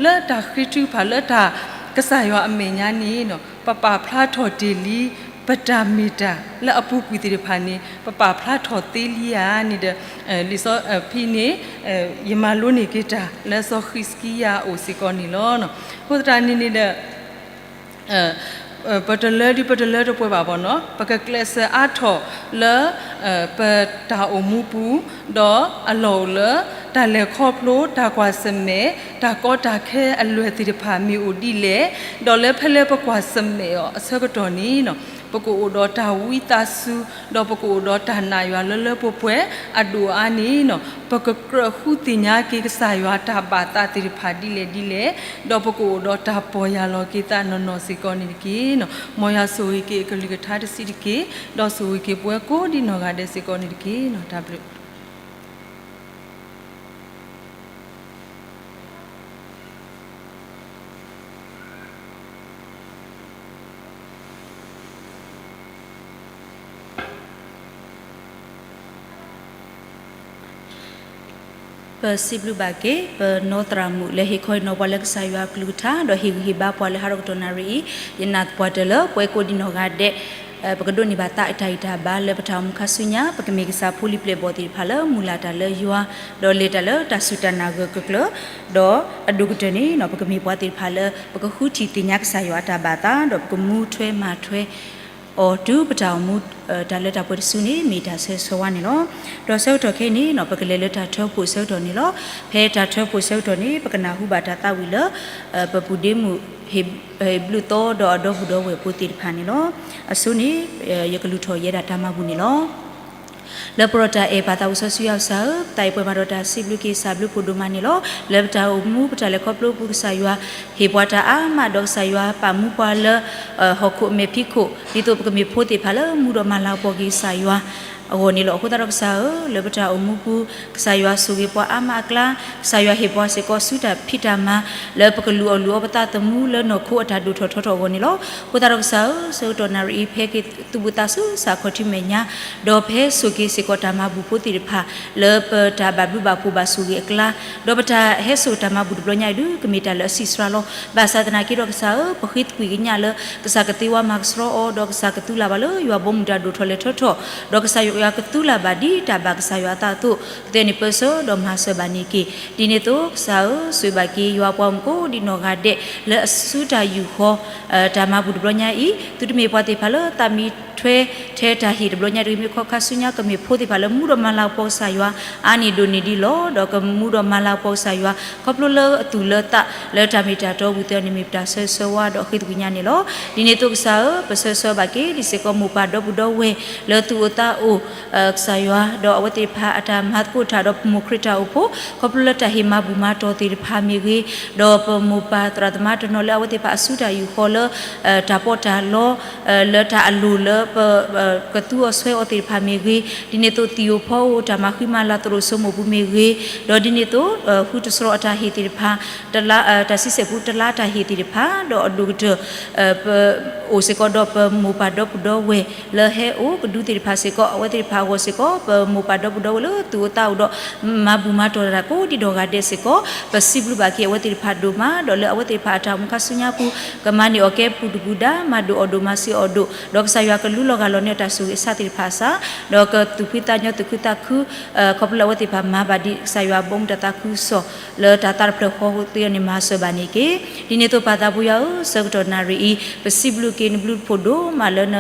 လၢတၢ်ဃ့ထုကဖၣ်လၢတၢ်ကစၢ်ယွၤအမဲာ်ညါန့ၣ် ပပာ်ဖျါထီၣ်တ့ၢ်လံ ပတၢ်မ့ၢ်တၢ်လၢအပူၤကွံာ်သ့ၣ်တဖၣ်န့ၣ် ပပာ်ဖျါထီၣ်သ့လံဧါန့ၣ်ဒီး လံာ်စီဖံန့ၣ် ယမၤလိန့ၢ်က့ၤတၢ်လၢစီၤဃံးစကံယၤအအိၣ်စ့ၢ်ကီးန့ၣ်လီၤ. အဃိသတးန့ၣ်န့ၣ်ဒီး ပတလၢဒုးပတလၢတပှဲၤဘၣ်ဘၣ်နီၤ ပကကျဲးစၢးအါထီၣ်လၢ ပတၢ်အိၣ်မူပူၤ ဒီးအလီၢ်အိၣ်လၢ တၢ်လဲၤခီဖျိ တၢ်ကွၢ်ဆၢၣ်မဲာ် တၢ်ကီတၢ်ခဲအလွဲၢ်သ့ၣ်တဖၣ်မ့ၢ်အိၣ်ဒ်လဲၣ်, ဒီးလၢဖဲလၢပကွၢ်ဆၢၣ်မဲာ်အီၤအဆၢကတီၢ်န့ၣ် ပကအိၣ်ဒီးတၢ်ဝံသးစူၤ ဒီးပကအိၣ်ဒီးတၢ်နာ်ယွၤလၢလၢပှဲၤပှဲၤအဒိၣ်အါန့ၣ် ပကကြၢးဃုသ့ၣ်ညါက့ၤကစၢ်ယွၤတၢ်ဘၣ်သးသ့ၣ်တဖၣ်ဒ်လဲၣ်ဒ်လဲၣ်, ဒီးပကအိၣ်ဒီးတၢ်ပီၢ်ယၢ်လီၤက့ၤသးနီၢ်နီၢ်စ့ၢ်ကီးန့ၣ်တက့ၢ်. မ်ယွၤဆိၣ်ဂ့ၤက့ၤအကလုၢ်ကထါတဆံးတက့ၢ်, ဒီးဆိၣ်ဂ့ၤက့ၤပဝဲကိးဒံးနီၢ်ဂၤဒဲးစ့ၢ်ကီးန့ၣ်တက့ၢ်. တၢ်ဘျုး ပစံးဘျုးဘၣ်က့ၤ ပနီၢ်သရၣ်မုၣ်လၢဟ့ၣ်ခီဟ့ၣ်နီၤပှၤလၢကစၢ်ယွၤအကလုၢ်ကထါ ဒီးဟ့ၣ်ဂံၢ်ဟ့ၣ်ဘါပှၤလၢဟးထီၣ်ကတီၢ်နၣ်ရံၣ်အံၤ, ယနာ်သပှၢ်တၢၢ်လၢပဝဲကိးဒံးနီၢ်ဂၤဒဲး ပကဒိးန့ၢ်ဘၣ်သးအတၢ်ဂံၢ်တၢ်ဘါလၢပတၢ်အိၣ်မူခါဆူညါ, ပကမ့ၢ်ကစၢ်ဖိလံၤပျဲၢ်ဘီၣ်သ့ၣ်တဖၣ်လၢမုၢ်လၢ်တၢ်လၢယွၤ, ဒီးလဲၤတၢ်လၢတၢ်စူၢ်တၢ်နာ်ဂၢၢ်ဂၢၢ်ကျၢၤကျၢၤ, ဒီးအဒိၣ်ကတၢၢ်န့ၣ် ပကမ့ၢ်ပှၤသ့ၣ်တဖၣ်လၢ ပကဃုထံၣ်သ့ၣ်ညါကစၢ်ယွၤအတၢ်ဘၣ်သး ဒီးပကမူထွဲမၤထွဲ အီၤတုၤပတၢ်အိၣ်မူ တၢ်လၢတၢ်ပှဲၤတစုန့ၣ် မ့ၢ်တၢ်ဆၢဂ့ၤဆၢဝါန့ၣ်လီၤ. ဒီးဆၢကတီၢ်ခဲအံၤန့ၣ် ပကလဲၤလၢတၢ်ထၢဖှိၣ်ဆၢကတီၢ်န့ၣ်လီၤ. ဖဲတၢ်ထၢဖှိၣ်ဆၢကတီၢ်န့ၣ် ပကနၢ်ဟူဘၣ်တၢ်သးဝံၣ်လၢ ပပူၤဒ့မုၣ် ဟ့ၣ်ဘျုးသီဒီးအဒီပုၢ်ဒီဝဲၢ်ဖိသ့ၣ်တဖၣ်န့ၣ်လီၤ. အဆိန့ၣ် ယကလူၤထီၣ်ယဲဒၣ်တၢ်မၤဘူၣ်န့ၣ်လီၤ. လၢပလီၢ်တၢ်အဲၣ်ပၢ်သးစီဆှံယွၤကစၢ်ဧၢ, ပသးအံၤပှဲၤမးဒီးတၢ်စံးဘျုးက့ၤ စံးဘျုးဖးဒိၣ်မးန့ၣ်လီၤ. လၢပတၢ်အိၣ်မူ ပတၢ်လဲၤခီဖျိပူၤ ကစၢ်ယွၤဟ့ၣ်ပှၤတၢ်အါမး ဒီးကစၢ်ယွၤပာ်မူပှၤလၢ ဟီၣ်ခိၣ်အမဲာ်ဖံးခိၣ် ဒ်သိးပကမ့ၢ်ဖိသ့ၣ်တဖၣ်လၢမူဒီးမၤလၤကပီၤက့ၤကစၢ်ယွၤအဂီၢ်န့ၣ်လီၤ. အဃိသတးဒီးကစၢ်ဧၢ, လၢပတၢ်အိၣ်မူပူၤ ကစၢ်ယွၤဆိၣ်ဂ့ၤပှၤအါမးအကျါ, ကစၢ်ယွၤဟ့ၣ်ပှၤစ့ၢ်ကီးဆူတၢ်ဖံးတၢ်မၤ လၢပကလူၤအီၣ်လူၤအီပသးသမူလၢနီၢ်ခိအတၢ်ဒိၣ်ထီၣ်ထီထီၣ်အဂီၢ်န့ၣ်လီၤ. အဃိသတးဒီးကစၢ်ဧၢ, ဆၢကတီၢ်နၣ်ရံၣ်အံၤ ဖဲက့ၤသူၣ်ဘီၣ်သးစူၤ စးခီၣ်ထံမဲာ်ညါ, ဒီးဖဲစိာ်က့ၤစ့ၢ်ကီးတၢ်မၤဘူၣ်ဖိသ့ၣ်တဖၣ် လၢပတၢ်ဘၣ်ဘျုးဘၣ်ဖှိၣ်ဘၣ်ဆိၣ်ဂ့ၤအကျါ, ဒီးပတၢ်ဟဲစိာ်တၢ်မၤဘူၣ်တဘျီညါအံၤဒုး ကမ့ၢ်တၢ်လၢအဆံးစှၤလီၤ. ဘၣ်ဆၣ်သနာ်က့ဒီးကစၢ်ဧၢ, ပဃ့သကွံာ်ကညးလၢ ကစၢ်ကသ့ဝါမၤကဆှီအီၤ, ဒီးကစၢ်ကသူလၢ်ဘၣ်လၢယွၤဘီမုၢ်တၢ်ဒိၣ်ထီၣ်လဲၤထီထီၣ်, ဒီးကစၢ်ယွၤကသူလၢ်ဘၣ်ဒ်တၢ်ဘၣ်ကစၢ်ယွၤအသးအသိး, ကသ့န့ၣ်ပၢဆှၢဒီးမၤစၢၤဘၣ်န့ၢ်က့ၤ. ဒ်န့ၣ်အသိးကစၢ်ဧၢ, ဆိၣ်ဂ့ၤဘၣ်က့ၤယွၤပှၤဂီၢ်မုၢ်ကိးဒံးနီၢ်ဂၤဒဲး လၢအဆူတၢ်ယူာ်ဃီ တၢ်မၤဘူၣ်တဘျီညါအံၤ, သုတမ့ၢ်ပှၤသ့ၣ်တဖၣ်လၢသးမံထွဲထဲတၢ်ဟ့ၣ်တဘျီညါတဂ့ၤ, မ့ၢ်ခီခါဆူညါ ကမ့ၢ်ဖိသ့ၣ်တဖၣ်လၢမူဒီးမၤလၤကပီၤကစၢ်ယွၤ အါန့ၢ်ဒိၣ်န့ၢ်ဒ်လီၤ. ဒီးကမူဒီးမၤလၤကပီၤကစၢ်ယွၤ ခီဖျိလၢအသူၣ်လၢသးလၢတၢ်မ့ၢ်တၢ်တီအပူၤသ့ၣ်န့ၣ် မ့ၢ်ပတၢ်ဆၢဂ့ၤဆၢဝါဒီးဃ့သကွံာ်ကညးန့ၣ်လီၤ. ဒ်န့ၣ်အသိးကစၢ်ဧၢ, ပဆၢဂ့ၤဆၢဝါဘၣ်က့ၤ ဒ်စ့ၢ်ကီးမိၢ်ပၢ်ဒီပုၢ်ဒီဝဲၢ် လၢသူၣ်အိၣ်သးအိၣ် ကစၢ်ယွၤ ဒီးအဝဲသ့ၣ်တဖၣ်အတၢ်မၤသကိးတၢ်ဒီးပမိၢ်ခရံာ်တၢ်အိၣ်ဖှိၣ် ခီဖျိလၢတၢ်ဟ့ၣ်မၤဘူၣ်မၤတီၢ်သ့ၣ်တဖၣ်မ့ၢ်ဂ့ၤ, ဒီးပမိၢ်ပၢ်သရၣ်သမါတနီၤလၢအဝဲသ့ၣ်တဖၣ်အစုတၢ်အံၤအဃီလၢ တၢ်ပီးတၢ်လီ လၢတၢ်အလိၤလၢပ ကသူအီၤဆွဲအီၤသ့ၣ်တဖၣ်မ့ၢ်ဂ့ၤ, ဒ်န့ၣ်အသိးသံၣ်ဧိၤဖီဧိၤ တၢ်မၤဃံမၤလၤသရိာ်စိမိၢ်ပူၤမ့ၢ်ဂ့ၤ, ဒီးဒ်န့ၣ်အသိး ဃုတစရီအတၢ်ဟ့ၣ်သ့ၣ်တဖၣ်, တလါ တၢ်ဆံဆဲၣ်ပူတလါအတၢ်ဟ့ၣ်သ့ၣ်တဖၣ် ဒီးအဒိၣ်ကတၢၢ် ပ အိၣ်စ့ၢ်ကီးဒီးပမိၢ်ပၢ်ဒီပုၢ်ဒီဝဲၢ်လၢဟဲအိၣ်ကဒုသ့ၣ်တဖၣ်စ့ၢ်ကီး အဝဲသ့ၣ်တဖၣ်အဂီၢ်စ့ၢ်ကီး ပမိၢ်ပၢ်ဒီပုၢ်ဒီဝဲၢ်လၢသူၣ်အိၣ်သးအိၣ်ဒီး မၤဘူၣ်မၤတီၢ်တၢ်ကိးဒံးဒီးဂၤဒဲးစ့ၢ်ကီး ပစံးဘျုးဘၣ်က့ၤအဝဲသ့ၣ်တဖၣ်ဒိၣ်မး ဒီးလၢအဝဲသ့ၣ်တဖၣ်အတၢ်အိၣ်မူခါဆူညါပူၤ ကမၤန့ၢ်အီၣ်ကဲပူၤဒုၣ်ပူၤဒါ မၤဒိၣ်အီၣ်ဒိၣ်မၤစ့အီၣ်ဒိၣ် ဒီးကစၢ်ယွၤကလူလီၤဂာ်လီၤန့ၢ်အတၢ်ဆိၣ်ဂ့ၤအဆၣ်သ့ၣ်တဖၣ်အစၢ် ဒီးကသူၣ်ဖှံသးညီသူၣ်ခုသးခု ခီဖျိလၢအဝဲသ့ၣ်တဖၣ်မၤဘၣ်ဒ်ကစၢ်ယွၤအဘီအမုၢ်တၢ်သးခုကစီၣ် လၢတၢ်သးတဖျၢၣ်ဃီသ့အီၤန့ၣ် မၤစၢၤဘၣ်န့ၣ်တက့ၢ်. ဒ်န့ၣ်အသိးပၢ်သးဘိယွၤဧၢ, ဆၢကတီၢ်နၣ်ရံၣ်အံၤ ပစံးဘျုးက့ၤနဘျုးနဖှိၣ်ဒိၣ်မးလၢန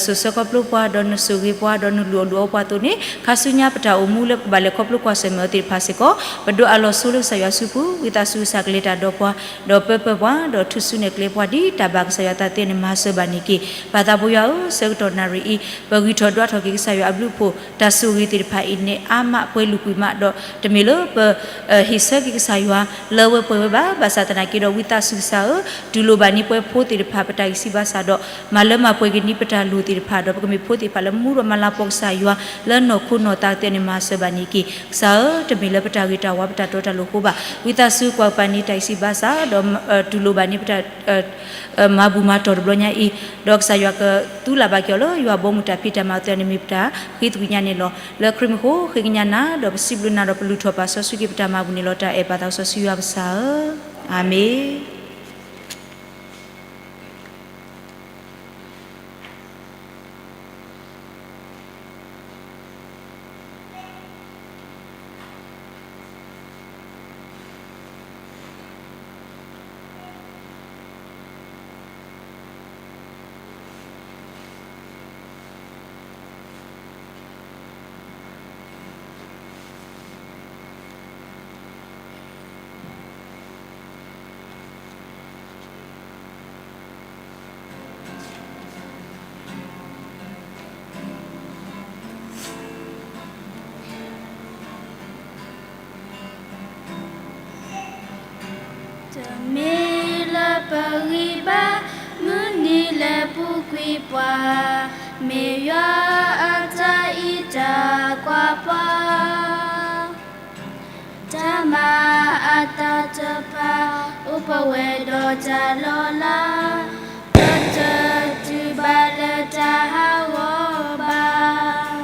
စိာ်ဆှၢခီဖျိပှၤ ဒီးနဆိၣ်ဂ့ၤပှၤ ဒီးနလူၤအီၣ်လူၤအီပှၤအသိးန့ၣ် ခါဆူညါပတၢ်အိၣ်မူလၢပကဘၣ်လဲၤခီဖျိကွၢ်ဆၢၣ်မဲာ်အီၤသ့ၣ်တဖၣ်စ့ၢ်ကီး ပဒိးအးလီၤဆိလၢကစၢ်ယွၤစုပူၤ ဝံသးစူၤကစၢ်ကလဲၤတၢ်ဒီးပှၤ ဒီးပၢပၢပှၤ ဒီးထူၣ်စုနဲၣ်ကျဲပှၤဒ်တၢ်ဘၣ်ကစၢ်ယွၤသးသ့န့ၣ် မၤစၢၤဘၣ်န့ၣ်တက့ၢ်. ပၢ်သးဘိယွၤဧၢ, ဆၢကတီၢ်နၣ်ရံၣ်အံၤ ပဂံၢ်ထီၣ်ဒွးထီၣ်က့ၤကစၢ်ယွၤအဘျုးအဖှိၣ် တၢ်ဆိၣ်ဂ့ၤသ့ၣ်တဖၣ်အံၤန့ၣ် အါမးပှဲၤလုၢ်ကွံာ်မး ဒီးတမ့ၢ်လၢပ ဟ့ၣ်ဆၢက့ၤကစၢ်ယွၤ လၢအဝဲပှဲၤဝဲဘၣ်. ဘၣ်ဆၣ်သနာ်က့ဒီး ဝံသးစူၤကစၢ်ဧၢ, တူၢ်လိာ်ဘၣ်န့ၢ်ပှၤဖိသ့ၣ်တဖၣ် ပတၢ်ဂံၢ်စၢ်ဘါစၢ်ဒီး မၤလၢမၤပှဲၤက့ၤန့ၢ်ပတၢ်လိၣ်သ့ၣ်တဖၣ်ဒီး ပကမ့ၢ်ဖိသ့ၣ်တဖၣ်လၢမူဒီးမၤလၤကပီၤကစၢ်ယွၤ လၢနီၢ်ခိနီၢ်သးသ့န့ၣ် မၤစၢၤဘၣ်န့ၣ်တက့ၢ်. ကစၢ်ဧၢ, တမ့ၢ်လၢပတၢ်ဂ့ၤတၢ်ဝါ ပတၢ်တီတၢ်လိၤအဃိဘၣ်. ဝံသးစူၤကွၢ်ကပၤန့ၢ်တၢ်ဂံၢ်စၢ်ဘါစၢ် ဒီးတူၢ်လိာ်ဘၣ်န့ၢ်ပတၢ် မၤဘူၣ်မၤတီၢ်တဘျီညါအံၤ, ဒီးကစၢ်ယွၤကသူလၢ်ဘၣ်က့ၤအီၤလၢယွၤဘီမုၢ်တၢ်ဖံးတၢ်မၤအသိးန့ၣ် မ့ၢ်ပတၢ်ဃ့သကွံာ်ညါန့ၣ်လီၤ. လၢခရံာ်မူခိၣ်ဃ့ကညးနၤ ဒီးပစံးဘျုးနၤ ဒီးပလုၢ်ထီၣ်ပာ်စီဆှံက့ၤပတၢ်မၤဘူၣ်န့ၣ်လီၤ. တၢ်အဲၣ်ပၢ်သးစီဆှံယွၤကစၢ်ဧၢ, အၤမ့ၣ်. တမ့ၢ်လၢပဂံၢ်ဘါ မုၢ်နံၤလဲၤပူၤကွံာ်ပှၤ, မ့ၢ်ယွၤအတၢ်အံးတၢ်ကွၢ်ပှၤ တၢ်မၤအသးတဖၣ် အိၣ်ပဝဲဒီးတၢ်လီၤလး, ပတတုၤဘၣ်လၢတၢ်ဟးဂီၤဘၣ်.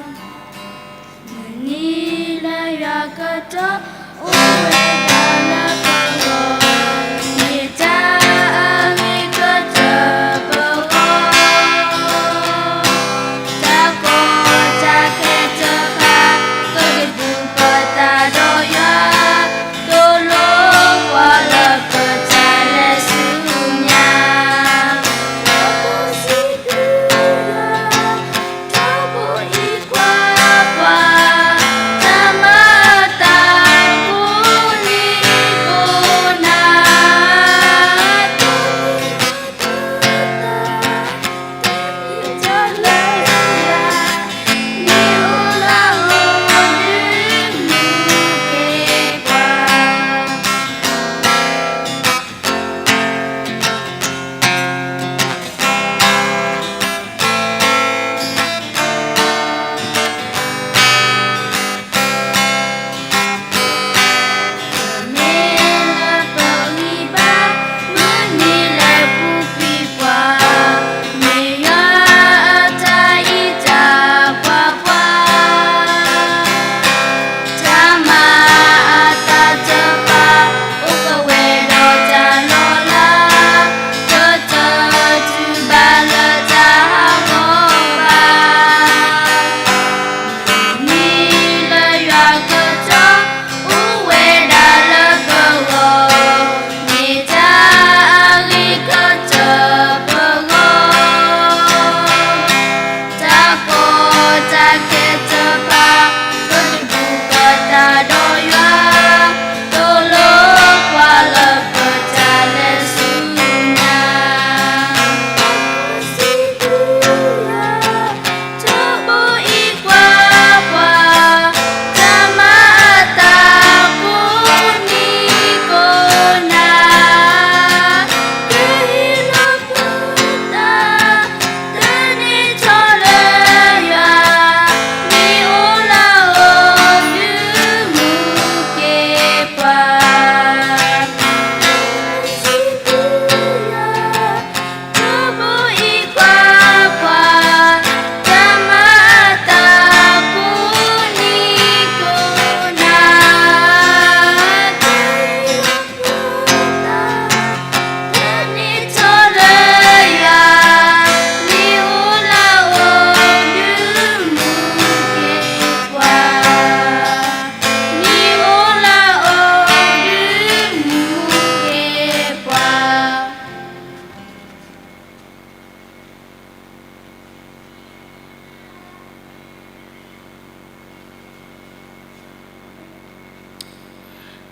မုၢ်နံၤလၢယွၤကတိၤ အိၣ်ဝဲဒၣ်လၢပဂီၢ်, မ့ၢ်တၢ်အဂ့ၤကတၢၢ်ပဂီၢ်, တၢ်ကီတၢ်ခဲတဖၣ် ကဒုးပသးဒီးယွၤ, သိၣ်လိပှၤလၢပတၢ်လဲၤဆူညါ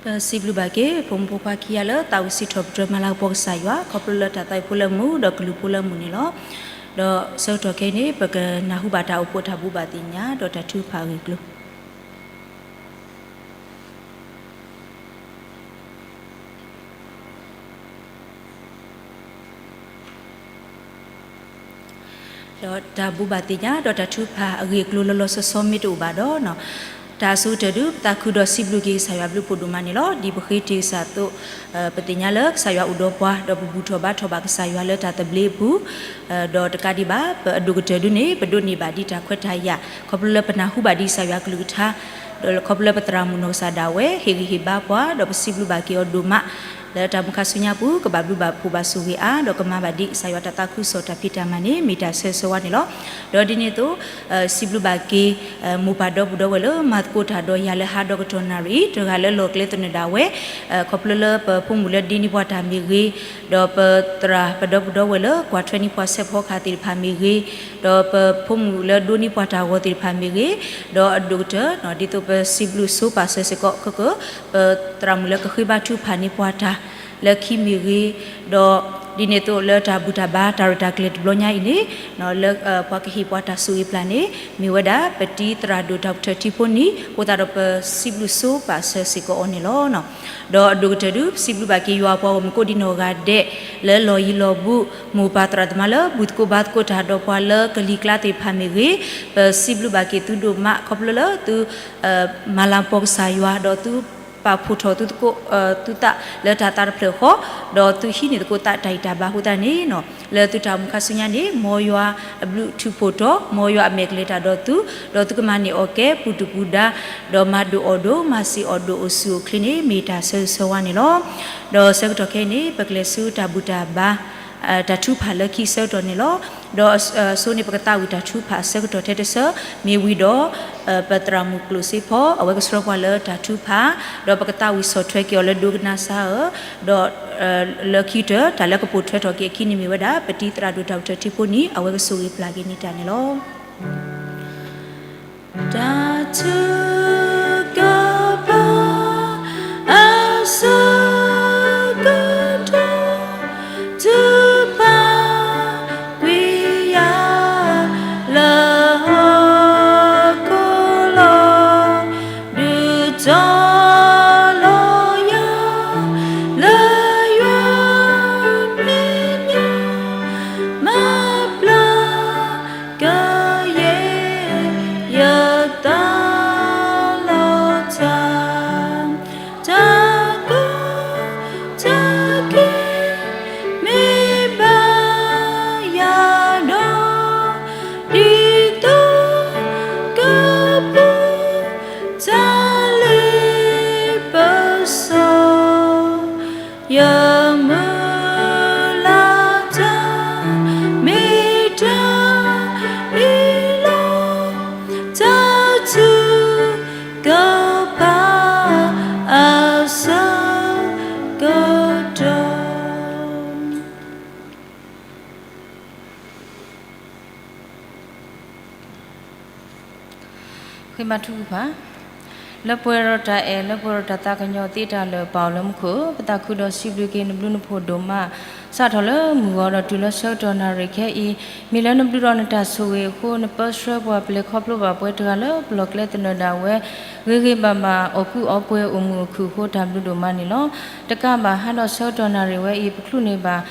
စံးဘျုးဘၣ်က့ၤ ဖိမုၣ်ဖိခွါခံဂၤလၢသးဝံၣ်စံးထီၣ်ပတြၢၤမၤလၤကပီၤကစၢ်ယွၤ ခီဖျိလၢတၢ်သးဝံၣ်ဖိလၢမူ ဒီးကလုၢ်ဖိလၢမူန့ၣ်လီၤ. ဒီးဆၢကတီၢ်ခဲအံၤန့ၣ် ပကနၢ်ဟူဘၣ်တၢ်အိၣ်ဖှိၣ်တၢ်ဘိးဘၣ်သ့ၣ်ညါ ဒီးတၢ်ထုကဖၣ်အဂ့ၢ်အကျိၤ ဒီးတၢ်ဘိးဘၣ်သ့ၣ်ညါ ဒီးတၢ်ထုကဖၣ်အဂ့ၢ်အကျိၤလီၤလီၤဆီဆီမ့ၢ်တအိၣ်ဘၣ်ဒီး တၢ်အဆိကတၢၢ်ဒုး ပသးခုဒီးစံးဘျုးက့ၤကစၢ်ယွၤဘျုးဖှိၣ်ဒိၣ်မးန့ၣ်လီၤ. ဒ်ပဃ့တ့ၢ်ကစၢ်အသိး ပသ့ၣ်ညါလၢကစၢ်ယွၤအိၣ်ဒီးပှၤ ဒီးပဘူၣ်ထီၣ်ဘါထီၣ်ဘၣ်ကစၢ်ယွၤလၢတၢ်သဘျ့အပူၤ ဒီးတကးဒံးဘၣ် ပအဒိၣ်ကတၢၢ်ဒုးန့ၣ် ပဒိးန့ၢ်ဘၣ်ဒ်တၢ်ခွဲးတၢ်ယာ် ခီဖျိလၢပနၢ်ဟူဘၣ်ဒံးကစၢ်ယွၤကလုၢ်ကထါ ဒီးခီဖျိလၢပသရၣ်မုၣ်နီၢ်ကစၢ်ဒၣ်ဝဲ ဟ့ၣ်ဂံၢ်ဟ့ၣ်ဘါပှၤ ဒီးပစံးဘျုးဘၣ်က့ၤအီၤဒိၣ်မး လၢတၢ်မုၢ်ခါဆူညါပူၤ ကဘၣ်ဘျုးဘၣ်ဖှိၣ်ဘၣ်ဆိၣ်ဂ့ၤအါ ဒီးကမၤဘၣ်ဒံးကစၢ်ယွၤတၢ်သးခုကစီၣ်တၢ်ဖံးတၢ်မၤန့ၣ် မ့ၢ်တၢ်ဆၢဂ့ၤဆၢဝါန့ၣ်လီၤ. ဒီးဒ်န့ၣ်အသိး စံးဘျုးဘၣ်က့ၤ မိၢ်ပၢ်ဒီပုၢ်ဒီဝဲၢ်လၢမၤသကိးတၢ်ဒီးယၤလၢဟါဒီကတီၢ်နၣ်ရံၣ် တဂၤလၢလီၢ်ကျဲသနၢၣ်ဒၣ်ဝဲ ခီဖျိလၢပဖိမုၣ်လၢဒ့န့ၢ်ပှၤတၢ်မ့ၢ်ဂ့ၤ, ဒီးပသရၣ်ပဒီပုၢ်ဒီဝဲၢ်လၢကွၢ်ထွဲန့ၢ်ပှၤဆဲးဖီကဟၣ်သ့ၣ်တဖၣ်မ့ၢ်ဂ့ၤ, ဒီးပဖိမုၣ်လၢဒိးန့ၢ်ပှၤတၢ်ဂီၤသ့ၣ်တဖၣ်မ့ၢ်ဂ့ၤ, ဒီးအဒိၣ်ကတၢၢ် ဒ်သိးပစံးဘျုးဆိပာ်စၢၤစ့ၢ်ကီး ခဲကၢ ပသရၣ်မုၣ်လၢကဃ့ဘါထုကဖၣ်န့ၢ်ပှၤတၢ် လၢခံမ့ၢ်ဂ့ၤ, ဒီးဒ်န့ၣ်အသိးလၢတၢ်ဘူၣ်တၢ်ဘါတၢ်ရဲၣ်တၢ်ကျဲၤတဘျီညါအံၤန့ၣ် လၢပှၤကဟ့ၣ်ပှၤတၢ်ဆိၣ်ဂ့ၤပျၢ်န့ၣ် မ့ၢ်ဝဲဒၣ်ပတံၤသရၣ်ဒိၣ်တၢ်အိၣ်ဖျဲၣ်ထံဖိန့ၣ် အဃိသတးဒီးပစံးဘျုးဆိပာ်စၢၤစ့ၢ်ကီးအီၤန့ၣ်လီၤ. ဒီးအဒိၣ်ကတၢၢ်ဒုး ပစံးဘျုးဘၣ်က့ၤယွၤအပှၤဂီၢ်မုၢ်ကိးဒံနီၢ်ဂၤဒဲး လၢလီၢ်ယံၤလီၢ်ဘူး မိၢ်ပၢ်သရၣ်သမါလၢဘူၣ်သကိးဘါသကိးတၢ်ဒီးပှၤလၢကလံၤကျါသ့ၣ်တဖၣ်မ့ၢ်ဂ့ၤ, ပစံးဘျုးဘၣ်က့ၤသုဒိၣ်မး ခီဖျိလၢသု မၤလၤကပီၤကစၢ်ယွၤ ဒီးသုပာ်ဖှိၣ်ထီၣ်သုသကိး သုသးလၢတၢ်သးတဖျၢၣ်ဃီ, ဒီးသုဟံးန့ၢ်သကိးသးတၢ်ဂံၢ်တၢ်ဘါအဃိသတးန့ၣ် လၢသုတၢ်အိၣ်မူခါဆူညါန့ၣ် မ်ယွၤအဘျုးထုးဖှိၣ်တီၤ မ်ယွၤအမဲာ်ကလဲၤတၢ်ဒီးသု, ဒီးသုကမၤန့ၢ်အီၣ်ကဲ ပူၤဒုၣ်ပူၤဒါ, ဒီးမၤဒိၣ်အီၣ်ဒိၣ် မၤစံာ်အီၣ်ဒိၣ်အိၣ်ဆူၣ်အိၣ်ချ့န့ၣ် မ့ၢ်တၢ်ဆၢဂ့ၤဆၢဝါန့ၣ်လီၤ. ဒီးဆၢကတီၢ်ခဲအံၤန့ၣ် ပကလဲၤဆူတၢ်ဘူၣ်တၢ်ဘါ တၢ်ထုကဖၣ်လၢခံအဆၢကတီၢ်န့ၣ်လီၤ. ဒီးအဆိန့ၣ် ပကသးဝံၣ်တၢ်ထုကဖၣ်အဆၢကတီၢ်ထဲတဆၢ မ့ၢ်ဝံၤဒီး ပသရၣ်မုၣ်ကျိၣ်စ့ဖီ အဝဲကဆှၢပှၤလၢတၢ်ထုကဖၣ်, ဒီးပကသးဝံၣ်ဆီၣ်ထွဲက့ၤအီၤလၢဒိကနၣ်စၢ်ဧၢ, ဒီး လၢခံကတၢၢ် တၢ်လၢကပိာ်ထွဲထီၣ်က့ၤအခံန့ၣ်မ့ၢ်ဝဲဒၣ် ပတံၤသရၣ်ဒိၣ်တၢ်အိၣ်ဖျဲၣ်ထံဖိန့ၣ် အဝဲကဆိၣ်ဂ့ၤပျၢ်က့ၤန့ၢ်တၢ်န့ၣ်လီၤ. တၢ်ထုကဖၣ် အဆၢကတီၢ် ထုကဖၣ်ကွံာ်ယၤ လၢဟီၣ်ခိၣ်လီၤ ဒုးတီၤလီၤယၤ လၢယွၤမဲာ်ညါ မၤပျၢ်ကယဲၢ် ယသးလီၤတၢ် တၢ်ကူၣ်တၢ်က့ၤ မ့ၢ်ဘၣ်ယၤဒီး ဒ်သိးကပူၤ တၢ်လ့ပစီ ယမုၢ်လၢ်တၢ် မ့ၢ်တၢ်အံၤလီၤ. တၢ်ထုကဖၣ် အဆၢကတီၢ် ဃ့ဘါထုကဖၣ်, လၢပှဲၤဒီးတၢ်အဲၣ် လၢပှဲၤဒီးတၢ်သးကညီၤသ့တၢ်လၢာ် ပၢ်အိၣ်လၢမူခိၣ်, ပသးခုဒီးစံးဘျုးက့ၤနဘျုးနဖှိၣ်ဒိၣ်မး, စးထီၣ်လၢမုၢ်ဂီၤဒီးတုၤလၢဆၢကတီၢ်နၣ်ရံၣ်ခဲအံၤ, မ့ၢ်လၢနဘျုးဒီးနတၢ်ဆိၣ်ဂ့ၤအဃိ နပၢဆှၢပှၤ ပလဲၤခီဖျိဘၣ်ပှၤတဂၤလၢပလီၢ်ကျဲသနၢၣ်ဒၣ်ဝဲ ဂ့ၤဂ့ၤဘၣ်ဘၣ် အီၣ်ကူအီပှဲၤအိၣ်မုာ်အိၣ်ခုၣ်အဃိ တၢ်ဘျုးဒိၣ်မးန့ၣ်လီၤ. တကးဘၣ် ဟါဒီးဆၢကတီၢ်နၣ်ရံၣ်ဝဲအံၤ ပချုးန့ၢ်ဘၣ်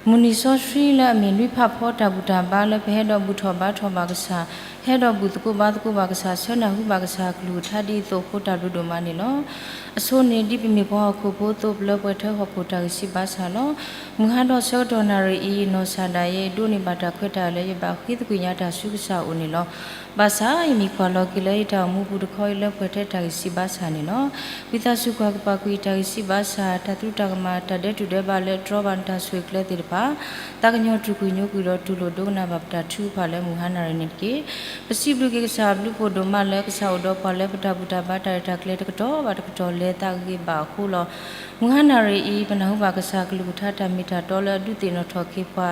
မုၢ်နံၤစီဆှံလၢအမ့ၢ်နွံဖးဖီတၢ်ဘူၣ်တၢ်ဘါလၢပဟဲဒီးဘူၣ်ထီၣ်ဘါထီၣ်ဘၣ်ကစၢ်, ဟဲဒီးဘူၣ်သကိးဘါသကိးဘၣ်ကစၢ်, ဆၢနၢ်ဟူဘၣ်ကစၢ်အကလုၢ်ကထါဒ်သိးအဃိ တၢ်ဘျုးဒိၣ်မးန့ၣ်လီၤ. အဆိန့ၣ် ဒ်ပမ့ၢ်ပှၤဟီၣ်ခိၣ်ဖိအသိး ပလၢပှဲၤထၢဟီၣ်ခိၣ်တၢ်ဂံၢ်စၢ်ဘါစၢ်လီၤ. မုၢ်ဟါဒီးဆၢကတီၢ်နၣ်ရံၣ်အံၤ နီၢ်ကစၢ်ဒၣ်ယဲ ဒိးန့ၢ်ဘၣ်တၢ်ခွဲးတၢ်ယာ်လၢယဘၣ်ဃ့သကွံာ်ညါတၢ်ဆူကစၢ်အအိၣ်န့ၣ်လီၤ. ဘၣ်ဆၣ်ယမ့ၢ်ကွၢ်လီၤက့ၤလၢယတၢ်အိၣ်မူပူၤတခီ ယလၢပှဲၤထဲတၢ်ဂံၢ်စၢ်ဘါစၢ်န့ၣ်လီၤ. ဝံသးစူၤကွၢ်ကပၤကွံာ်ယတၢ်ဂံၢ်စၢ်ဘါစၢ်, တၢ်သရူးတၢ်ကမၣ်, တၢ်ဒဲးတူၢ်ဒဲးဘးလၢတြီဘၣ်နတၢ်ဆိၣ်ဂ့ၤကျဲသ့ၣ်တဖၣ်, သးကညီၤတူၢ်ကွံာ်ညိကွံာ်ဒီးတူၢ်လိာ်ဒိကနၣ်ဘၣ်ပတၢ်ထုကဖၣ်လၢမုၢ်ဟါနၣ်ရံၣ်န့ၣ်တက့ၢ်. ပစံးဘျုးက့ၤကစၢ်အဘျုးဖှိၣ်ဒိၣ်မးလၢကစၢ်အိၣ်ဒီးပှၤလၢပတၢ်ဘူၣ်တၢ်ဘါတၢ်ရဲၣ်တၢ်ကျဲၤတကတီၢ်ဘၣ်တကတီၢ်လဲၤသးဂ့ၤဂ့ၤဘၣ်အဃိလီၤ. မုၢ်ဟါနၣ်ရံၣ်အံၤ ပနၢ်ဟူဘၣ်ကစၢ်အကလုၢ်ကထါတၢ်မ့ၢ်တၢ်တီလၢအဒုးသ့ၣ်နီၣ်ထီၣ်က့ၤပှၤ,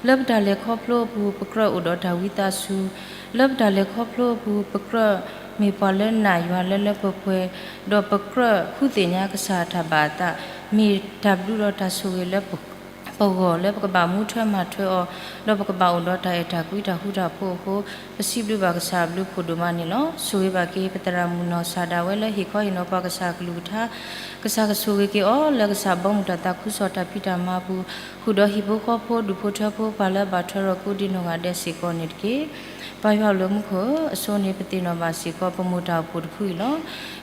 လၢပတၢ်လဲၤခီဖျိအပူၤ ပကြၢးအိၣ်ဒီးတၢ်ဝံသးစူၤ, လၢပတၢ်လဲၤခီဖျိအပူၤ ပကြၢး မ့ၢ်ပှၤလၢနာ်ယွၤလၢလၢပှဲၤပှဲၤ, ဒီးပကြၢးဃုသ့ၣ်ညါကစၢ်အတၢ်ဘၣ်အသး, မ့ၢ်တၢ်ဘျုးဒီးတၢ်ဆိၣ်ဂ့ၤလၢပဂီၢ် လၢပကဘၣ်မူထွဲမၤထွဲအီၤ, ဒီးပကဘၣ်အိၣ်ဒီးတၢ်အဲၣ်တၢ်ကွံတၢ်ဃူတၢ်ဖိးအဃိ, ပစံးဘျုးဘၣ်ကစၢ်အဘျုးဖးဒိၣ်မးန့ၣ်လီၤ. ဆိၣ်ဂ့ၤဘၣ်က့ၤ ပသရၣ်မုၣ်နီၢ်စၢ်ဒၣ်ဝဲလၢဟ့ၣ်ခီဟ့ၣ်နီၤပှၤကစၢ်အကလုၢ်ကထါ, ကစၢ်ကဆိၣ်ဂ့ၤက့ၤအီၤ လၢကစၢ်ဘီမုၢ်တၢ်သးခုကစီၣ်တၢ်ဖံးတၢ်မၤအပူၤ, ဃုာ်ဒီးဟံၣ်ဖိဃီဖိ ဒူၣ်ဖိထၢဖိ ပှၤလၢအဘၣ်ထွဲဒီးကိးဒံနီၢ်ဂၤဒဲးစ့ၢ်ကီးန့ၣ်တက့ၢ်. ပၢ်ယွၤအိၣ်လၢမူခိၣ်ဧၢ, အဆိန့ၣ် ပသ့ၣ်နီၣ်ဘၣ်စ့ၢ်ကီး ပမိၢ်တၢ်အိၣ်ဖှိၣ်တဖုအံၤလီၤ.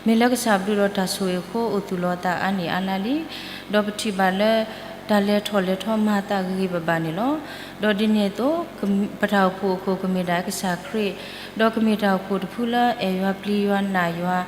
မ့ၢ်လၢကစၢ်ဘျုးဒီးတၢ်ဆိၣ်ဂ့ၤအဃိ အိၣ်သူၣ်လီၤအသးအါနံၣ်အါလါလံ, ဒီးပထံၣ်ဘၣ်လၢ တၢ်လဲၤထီၣ်လဲၤထီမၤအသးဂ့ၤဂ့ၤဘၣ်ဘၣ်န့ၣ်လီၤ. ဒီးဒ်န့ၣ်အသိး ပတၢ်အိၣ်ဖှိၣ်အခိၣ်ကမ့ၢ်ဒၣ်ကစၢ်ခရံာ်, ဒီးကမ့ၢ်တၢ်အိၣ်ဖှိၣ်တဖုလၢအဲၣ်ယွၤပျံၤယွၤနာ်ယွၤ,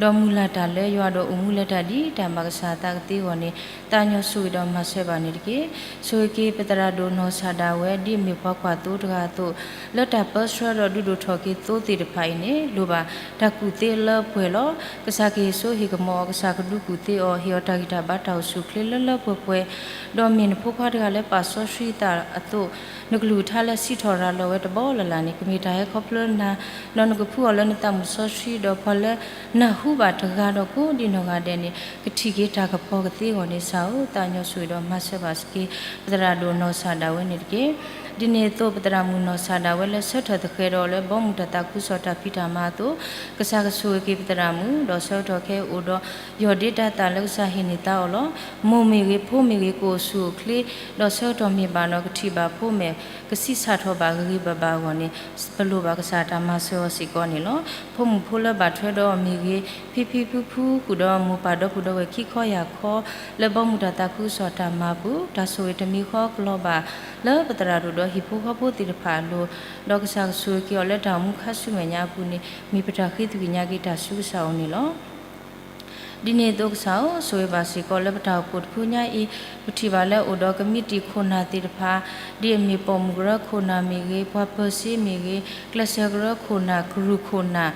ဒီးမုၢ်လၢ်တၢ်လၢယွၤ ဒီးအိၣ်မူလၢတၢ်ဒ်တၢ်ဘၣ်ကစၢ်အသးကသ့အဂီၢ်န့ၣ်, သးညီဆိၣ်ဂ့ၤဒီးမၤစၢၤဘၣ်န့ၣ်တက့ၢ်. ဆိၣ်ဂ့ၤက့ၤပသရၣ်ဒိၣ်နီၢ်စၢ်ဒၣ်ဝဲ ဒ်အမ့ၢ်ပှၤကွၢ်သိတဂၤအသိး, လၢတၢ်ပၢဆှၢဒီးဒုးဒိၣ်ထီၣ်က့ၤသိသ့ၣ်တဖၣ်အံၤန့ၣ် လိၣ်ဘၣ်တၢ်ကူၣ်သ့လၢပှဲၤလီၤ. ကစၢ်ကဟ့ၣ်စိဟ့ၣ်ကမီၤအီၤ, ကစၢ်ကဒုးကူၣ်သ့အီၤ, ဟ့ၣ်အီၤတၢ်ဂံၢ်တၢ်ဘါတၢ်အိၣ်ဆူၣ်အိၣ်ချ့လၢလၢပှဲၤပှဲၤ, ဒီးမ့ၢ်နဖိခွါတဂၤလၢပာ်စီဆှံသးအသိး, နကလုၢ်ကထါလၢစံးထီၣ်ရၤလီၤဝဲတဘီလၢ်လၢ်န့ၣ် ကမ့ၢ်တၢ်ဟဲခီဖျိနၤ, ဒီးနကဖှူအီၤလၢနသးမုၣ်စီဆှံ, ဒီးပှၤလၢနၢ်ဟူဘၣ်တဂၤဒီးကိးဒံနီၢ်ဂၤဒဲးန့ၣ် ကထံၣ်က့ၤတၢ်ကပီၤကသ့အဂီၢ်န့ၣ် စၢ်ဧၢ, သးညီဆိၣ်ဂ့ၤဒီးမၤစၢၤဘၣ်က့ၤ ပသရၣ်ဒိၣ်နီၢ်စၢ်ဒၣ်ဝဲန့ၣ်တက့ၢ်. ဒ်န့ၣ်အသိး ပသရၣ်မုၣ်နီၢ်စၢ်ဒၣ်ဝဲလၢဆၢထၢၣ်သဃဲၤဒီးလၢဘီမုၢ်တၢ်သးခုကစီၣ်တၢ်ဖံးတၢ်မၤအသိး, ကစၢ်ကဆိၣ်ဂ့ၤက့ၤပသရၣ်မုၣ်, ဒီးဆၢကတီၢ်ခဲအံၤအိၣ်ဒီးယီၢ်ဒ့တၢ်သၣ်လၢကစၢ်ဟ့ၣ်န့ၢ်သါအီၤလီၤ. မိၢ်မ့ၢ်ဂ့ၤ, ဖိမ့ၢ်ဂ့ၤ, ကအိၣ်ဆူၣ်အိၣ်ချ့, ဒီးဆၢကတီၢ်မ့ၢ်ဘၣ်ဒီး ကထံၣ်ဘၣ်ဖိမဲာ်ကဆံးစၢ်ထီၣ်ဘၣ်ဂ့ၤဂ့ၤဘၣ်ဘၣ်အဂီၢ်န့ၣ် ပလိၣ်ဘၣ်ကစၢ်တၢ်မၤစၢၤအီၤစ့ၢ်ကီးန့ၣ်လီၤ. ဖိမုၣ်ဖိလၢဘၣ်ထွဲဒီးအီၤမ့ၢ်ဂ့ၤ, ဖံဖံဖုဖု ဃုာ်ဒီးမိၢ်ပၢ်ဒီပုၢ်ဒီဝဲၢ်ခံခီယၢ်ခီ လၢဘီမုၢ်တၢ်သးခုကစီၣ်တၢ်မၤအပူၤ, တၢ်ဆိၣ်ဂ့ၤတမံၤဃီကလီၤဘၣ် လၢပသရၣ်ဒိၣ်ဒီးဟံၣ်ဖိဃီဖိသ့ၣ်တဖၣ်အလိၤ, ဒီးကစၢ်ကဆိၣ်ဂ့ၤက့ၤအီၤလၢတၢ်အိၣ်မူခါဆူမဲာ်ညါအပူၤန့ၣ် မ့ၢ်ပတၢ်ဃ့သကွံာ်ညါက့ၤတၢ်ဆူကစၢ်အအိၣ်န့ၣ်လီၤ. ဒ်န့ၣ်အသိးကစၢ်ဧၢ, ဆိၣ်ဂ့ၤဘၣ်စ့ၢ်ကီးလၢပတၢ်အိၣ်ဖှိၣ်တဖုညါအံၤ, ပထံၣ်ဘၣ်လၢအိၣ်ဒီးကမံးတံာ်ခိၣ်နၢ်သ့ၣ်တဖၣ်, ဒ်အမ့ၢ်ပိာ်မုၣ်ကရၢခိၣ်နၢ်မ့ၢ်ဂ့ၤ, ပှၤပၢၤစ့မ့ၢ်ဂ့ၤ, ကျဲးစၢးကရၢခိၣ်နၢ်, ကရူၢ်ခိၣ်နၢ်,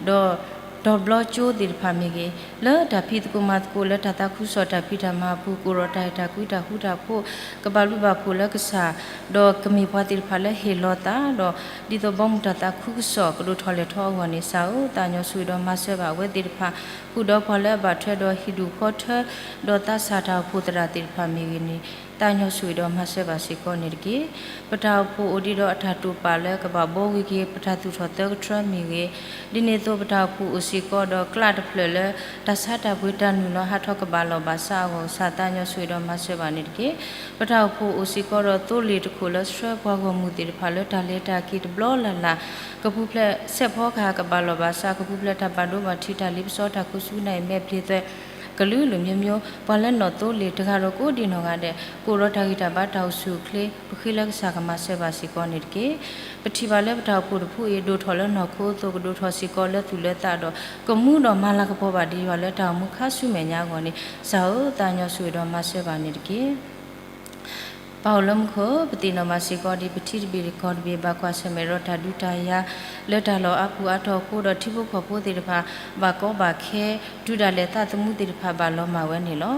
ဒီး တီၤဘျီကၠိသ့ၣ်တဖၣ်မ့ၢ်ဂ့ၤ, လၢတၢ်ဖံးသကိးမၤသကိးလၢတၢ်သးခုကစီၣ်တၢ်ဖံးတၢ်မၤအပူၤ ကအိၣ်ဒီးတၢ်အဲၣ်တၢ်ကွံတၢ်ဃူတၢ်ဖိး, ကဘၣ်ဘျုးဘၣ်ဖှိၣ်လၢကစၢ်, ဒီးကမ့ၢ်ပှၤသ့ၣ်တဖၣ်လၢဟ့ၣ်လီၤသး, ဒီးဒ်သိးဘီမုၢ်တၢ်သးခုကစီၣ်ကဒိၣ်ထီၣ်လဲၢ်ထီၣ်အဂီၢ်န့ၣ် စၢ်ဧၢ, သးညီဆိၣ်ဂ့ၤဒီးမၤစၢၤဘၣ်အဝဲသ့ၣ်တဖၣ်, ဃုာ်ဒီးပှၤလၢအဘၣ်ထွဲဒီးဟံၣ်ဒူၣ်ဃီထၢ, ဒီးသးစၢ်တၢ်အိၣ်ဖှိၣ်သရၣ်သ့ၣ်တဖၣ်မ့ၢ်ဂ့ၤန့ၣ်, သးညီဆိၣ်ဂ့ၤဒီးမၤစၢၤဘၣ်စ့ၢ်ကီးန့ၣ်တက့ၢ်. ပတၢ်အိၣ်ဖှိၣ်အိၣ်ဒံးဒီးအတၢ်တိာ်ပာ်လၢကဘၣ်ဘှီဝံၤက့ၤ ပတၢ်သူၣ်ထီၣ်သၢကထၢမ့ၢ်ဂ့ၤ, ဒ်န့ၣ်အသိးပတၢ်အိၣ်ဖှိၣ်အိၣ်စ့ၢ်ကီးဒီးကျးတဖျၢၣ်လၢ တၢ်ဆါတၢ်ပှ့ၤတၢ်နုာ်လီၤဟးထီၣ်ကဘၣ်လီၢ်ဘၣ်ဆၣ်အဂီၢ် ကစၢ်သးညီဆိၣ်ဂ့ၤဒီးမၤစၢၤဘၣ်န့ၣ်တက့ၢ်. ပတၢ်အိၣ်ဖှိၣ်အိၣ်စ့ၢ်ကီးဒီးသိလ့ၣ်တခိၣ်လၢဆှၢပှၤဂီၢ်မုၢ်သ့ၣ်တဖၣ်လၢတၢ်လဲၤတၢ်က့ၤတဘျီလၢ်လၢ်, ကပူၤဖျဲးစဲးဖီကဟၣ်ကဘၣ်လီၢ်ဘၣ်ဆၣ် ကပူၤဖျဲးတၢ်ဘၣ်ဒိဘၣ်ထံးတၢ်လ့ပစီတၢ်ခူသူၣ်နၢ်အံၤမဲာ်ဖျ့သွဲ ကလုာ်လုာ်မျိုးမျိုး ပှၤလၢနီၣ်သိလ့ၣ်တဂၤဒီးကိးဒံးနီၢ်ဂၤဒဲး ကအိၣ်ဒီးတၢ်ဂံၢ်တၢ်ဘါတၢ်အိၣ်ဆူၣ်အိၣ်ချ့ ပဃ့လၢကစၢ်ကမၤစၢၤဘၣ်စ့ၢ်ကီးန့ၣ်တက့ၢ်. ပထံၣ်ဘၣ်လၢပတၢ်အိၣ်ဖှိၣ်တဖုအံၤ ဒိၣ်ထီၣ်လၢနီၢ်ခိအသိး ကဒိၣ်ထီၣ်စ့ၢ်ကီးလၢသူၣ်လၢသးဒီး ကမူဒီးမၤလၤကပီၤဘၣ်ဒံးယွၤလၢတၢ်အိၣ်မူခါဆူမဲာ်ညါအဂီၢ်န့ၣ် စၢ်ဧၢ သးညီဆိၣ်ဂ့ၤဒီးမၤစၢၤဘၣ်န့ၣ်တက့ၢ်. ပၢ်အိၣ်လၢမူခိၣ် ပသ့ၣ်နီၣ်ဘၣ်စ့ၢ်ကီးဒ်ပထံတဘ့ၣ်ကီၢ်တဘ့ၣ် ဘၣ်ကွၢ်ဆၢၣ်မဲာ်ဒီးတၢ်ဒုးတၢ်ယၤ လၢတၢ်လီၢ်အါပူၤအါတီၤအဃိဒီး ထံဖိကီၢ်ဖိသ့ၣ်တဖၣ် ဘၣ်ကီဘၣ်ခဲ တုၤဒၣ်လဲာ်သးသမူသ့ၣ်တဖၣ်ဘၣ်လီၤမၢ်ဝဲန့ၣ်လီၤ.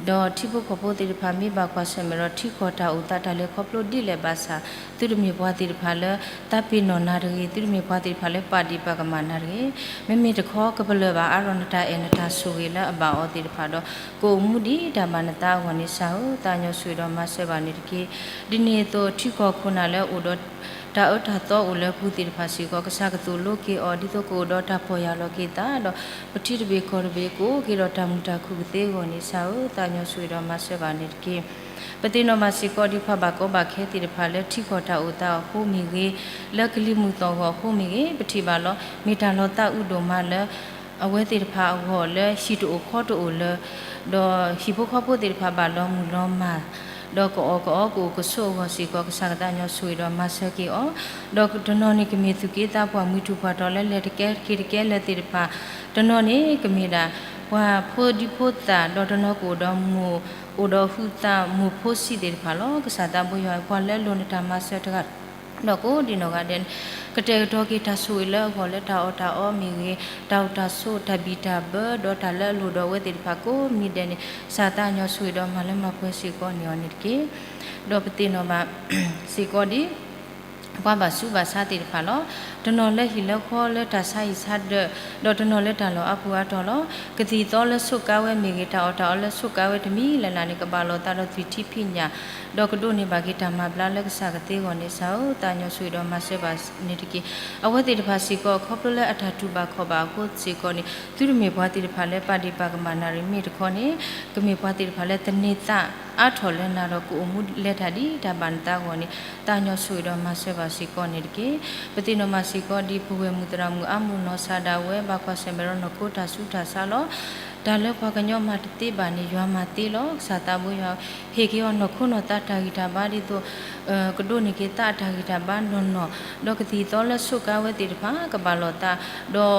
ဒီးထံဖိကီၢ်ဖိသ့ၣ်တဖၣ် မ့ၢ်ဘၣ်ကွၢ်ဆၢၣ်မဲာ်ဒီး ထံကီၢ်တၢ်အိၣ်သးတၢ်လဲၤခီဖျိဒ်လဲၣ်ဘၣ်ဆၣ် သုတမ့ၢ်ပှၤသ့ၣ်တဖၣ်လၢ သးပ့ၤနီၣ်နၤတဂ့ၤ, သုတမ့ၢ်ပှၤသ့ၣ်တဖၣ်လၢပာ်ဒံးပာ်ကမၣ်နၤတဂ့ၤ. မ့မ့ၢ်တခီ ကပလၢၢ်ဘၣ်အါထီၣ်နတၢ်အဲၣ်နတၢ်ဆိၣ်ဂ့ၤလၢအဘၣ်အီၤသ့ၣ်တဖၣ်ဒီး ကအိၣ်မူဒံးတၢ်ဘၣ်နသးအဂီၢ်န့ၣ် စၢ်ဧၢ သးညီဆိၣ်ဂ့ၤဒီးမၤစၢၤဘၣ်န့ၣ်တက့ၢ်. ဒ်န့ၣ်အသိး ထံကီၢ်ခိၣ်နၢ်လၢအိၣ်ဒီး တၢ်အၢတၢ်သီအိၣ်လၢပူၤသ့ၣ်တဖၣ်စ့ၢ်ကီး ကစၢ်ကသိၣ်လိက့ၤအီၤ ဒ်သိးကအိၣ်ဒီးတၢ်ပီၢ်ယၢ်လီၤက့ၤသးဒီး ပထံတဘ့ၣ်ကီၢ်တဘ့ၣ် ကအိၣ်က့ၤဒီးတၢ်မုာ်တၢ်ခုၣ်ကသ့အဂီၢ်န့ၣ် စၢ်ဧၢ သးညီဆိၣ်ဂ့ၤဒီးမၤစၢၤဘၣ်န့ၣ်တက့ၢ်. ပသ့ၣ်နီၣ်ဘၣ်စ့ၢ်ကီးဒ်ပှၤဘၣ်ကီဘၣ်ခဲသ့ၣ်တဖၣ်လၢ ထံကီၢ်တၢ်အိၣ်သးအဃိမ့ၢ်ဂ့ၤ, လၢကလံၤမုၢ်သီၣ်ဂီၤအဃိမ့ၢ်ဂ့ၤ, ပထံၣ်ဘၣ်လီၤ မ့ၢ်တၢ်လီၤသးအုးဒိၣ်မးလၢ အဝဲသ့ၣ်တဖၣ်အဂီၢ်လၢဟံၣ်တအိၣ်ဃီတအိၣ်လၢ ဒီးဟံၣ်ဖိဃီဖိသ့ၣ်တဖၣ်ဘၣ်လီၤမုၢ်လီၤမၢ် ဒီးကအီၣ်ကအီကအိၣ်ကဆိးအဂီၢ်စ့ၢ်ကီး ကစၢ်ကသးညီဆိၣ်ဂ့ၤဒီးမၤစၢၤက့ၤအီၤ, ဒီးတနီၤန့ၣ်ကမ့ၢ်သူၣ်က့သးပှၢ် မှံထူၣ်ပှၢ်တီၤလၢလဲၤတကဲက့ၤတကဲလၢသ့ၣ်တဖၣ်, တနီၤန့ၣ်ကမ့ၢ်ဒၣ် ပှၤဖိဒံဖိသၣ် ဒီးတနီၤကအိၣ်ဒီးမိၢ် အိၣ်ဒီးဟုသၣ်မိၢ်ဖိဆံးသ့ၣ်တဖၣ်လီၤ. ကစၢ်သးဘိယွၤ ပှၤလၢအလိၣ်နတၢ်မၤစၢၤတဂၤ ဒီးကိးဒံးနီၢ်ဂၤဒဲးန့ၣ် ကတဲာ်ကတီၤက့ၤတၢ်ဆိၣ်ဂ့ၤလၢအဂီၢ်လၢတၢ်အီၣ်တၢ်အီမ့ၢ်ဂ့ၤ, တၢ်အိၣ်တၢ်ဆိး တၢ်ဘံၣ်တၢ်ဘၢ ဒီးတၢ်လၢအလိၣ်ဒီးအဝဲသ့ၣ်တဖၣ်ကိးမံၤဒဲးန့ၣ် ကစၢ်သးညီဆိၣ်ဂ့ၤဒီးမၤလၢမၤပှဲၤစ့ၢ်ကီးန့ၢ်အီၤန့ၣ်တက့ၢ်. ဒီးပသ့ၣ်နီၣ်ဘၣ်စ့ၢ်ကီးဒ် ပှၤဘၣ်ဆူးဘၣ်ဆါသ့ၣ်တဖၣ်လီၤ. တနီၤလၢဟံၣ်လၢဃီလၢတၢ်ဆါဟံၣ်ဆါဒၢး, ဒီးတနီၤလၢတၢ်လီၢ်အါပူၤအါတီၤလီၤ. ကသံၣ်သီလၢဆိးကါဝဲမ့ၢ်ဂ့ၤ, တၢ်အီၣ်တၢ်အီလၢဆိးကါဝဲတမံၤလၢ်လၢ်န့ၣ် ကဘၣ်လိာ်သးဒီးသွံၣ်ထံဖံးညၣ်, ဒီးကဒိးန့ၢ်ဘၣ်က့ၤတၢ်မၤဘျါလၢကစၢ်ကသ့အဂီၢ်န့ၣ် ကစၢ်ဧၢ, သးကညီၤဆိၣ်ဂ့ၤဒီးမၤစၢၤဘၣ်န့ၣ်တက့ၢ်. အဝဲသ့ၣ်တဖၣ်စ့ၢ်ကီး ခီဖျိလၢအတၢ်တူၢ်ဘၣ်ခီၣ်ဘၣ်အဃိစ့ၢ်ကီးန့ၣ် သုတမ့ၢ်ပှၤသ့ၣ်တဖၣ်လၢပာ်ဒ့ၣ်ပာ်ကမၣ်နၣ်ရံၣ်မ့ၢ်တခီန့ၣ် ကမ့ၢ်ပှၤသ့ၣ်တဖၣ်လၢသန့ၤသးအါထီၣ်လၢနၤဒီးကအိၣ်မူလဲၤတၢ်ဒ်တၢ်ဘၣ်နသးအဂီၢ်န့ၣ် သးကညီၤဆိၣ်ဂ့ၤဒီးမၤစၢၤဘၣ်စ့ၢ်ကီးန့ၣ်တက့ၢ်. ပသ့ၣ်နီၣ်ဘၣ်စ့ၢ်ကီးဒ်ပဝဲၢ်မုၢ်သရၣ်မုၣ်အါမူၣ်နီၢ်စၢ်ဒၣ်ဝဲ ဘၣ်ကွၢ်ဆၢၣ်မဲာ်ဒီးနီၢ်ခိတၢ်ဆူးတၢ်ဆါလီၤ. တၢ်လၢပှၤကညီမၤတသ့ဘၣ်န့ၣ် ယွၤမၤသ့လီၤ. ကစၢ်သးဘိယွၤ ဟ့ၣ်က့ၤအီၤနီၢ်ခိနီၢ်သးတၢ်ဂံၢ်တၢ်ဘါဒ်သိး ကဒိးန့ၢ်က့ၤသးအတၢ်ဂံၢ်တၢ်ဘါနီၢ်နီၢ်, ဒီးကသံၣ်သီလၢဆိးကါဝဲသ့ၣ်တဖၣ် ကဘၣ်လိာ်သး, ဒီး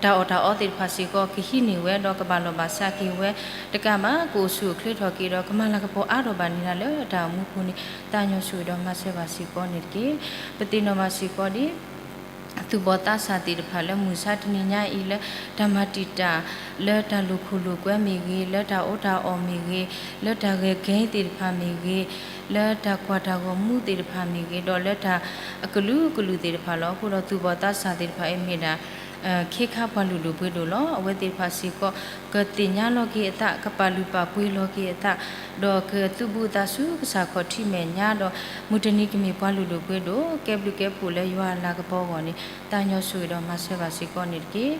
တၢ်အီၣ်တၢ်အီသ့ၣ်တဖၣ်စ့ၢ်ကီး ကဟံးန့ၢ်ဝဲဒီးကဘၣ်လီၢ်ဘၣ်စးက့ၤဝဲတကးဘၣ် ကအိၣ်ဆူၣ်အိၣ်ချ့ထီၣ်က့ၤဒီး ကမၤလၤကပီၤအါထီၣ်ဘၣ်န့ၣ်လၢတၢ်အိၣ်မူပူၤန့ၣ် သးကညီၤဆိၣ်ဂ့ၤဒီးမၤစၢၤဘၣ်စ့ၢ်ကီးန့ၣ်တက့ၢ်. ပသ့ၣ်နီၣ်ဘၣ်စ့ၢ်ကီးဒ် သူၣ်ဘီၣ်သးစၢ်သ့ၣ်တဖၣ်လၢမုၢ်ဆါတနံၤညါအံၤလၢ တၢ်မၤတံာ်တာ် လၢတၢ်လိာ်ခိၣ်လိာ်ကွဲမ့ၢ်ဂ့ၤ, လၢတၢ်အီၣ်တၢ်အီမ့ၢ်ဂ့ၤ, လၢတၢ်ဂဲၤကဲသ့ၣ်တဖၣ်မ့ၢ်ဂ့ၤ, လၢတၢ်ကွၢ်တၢ်ဂီၤမူသ့ၣ်တဖၣ်မ့ၢ်ဂ့ၤ, ဒီးလၢတၢ်အကလုာ်ကလုာ်သ့ၣ်တဖၣ်လီၤ. အဃိဒီးသူၣ်ဘီၣ်သးစၢ်သ့ၣ်တဖၣ်အံၤမ့ၢ်ဒၣ် ခ့ခါပှၤလုၢ်ဒိၣ်ပှ့ၤဒိၣ်လီၤ. အဝဲသ့ၣ်တဖၣ်စ့ၢ်ကီး ကသ့ၣ်ညါလီၤက့ၤအသး, ကပာ်လုၢ်ပာ်ပှ့ၤလီၤက့ၤအသး, ဒီးကသုးဘူးအသးဆူကစၢ်ခီၣ်ထံးမဲာ်ညါဒီး မုၢ်တနံၤကမ့ၢ်ပှၤလုၢ်ဒိၣ်ပှ့ၤဒိၣ် ကဲဘျုးကဲဖှိၣ်လၢယွၤအလၤကပီၤအဂီၢ်န့ၣ် သးကညီၤဆိၣ်ဂ့ၤဒီးမၤစၢၤဘၣ်စ့ၢ်ကီးန့ၣ်တက့ၢ်.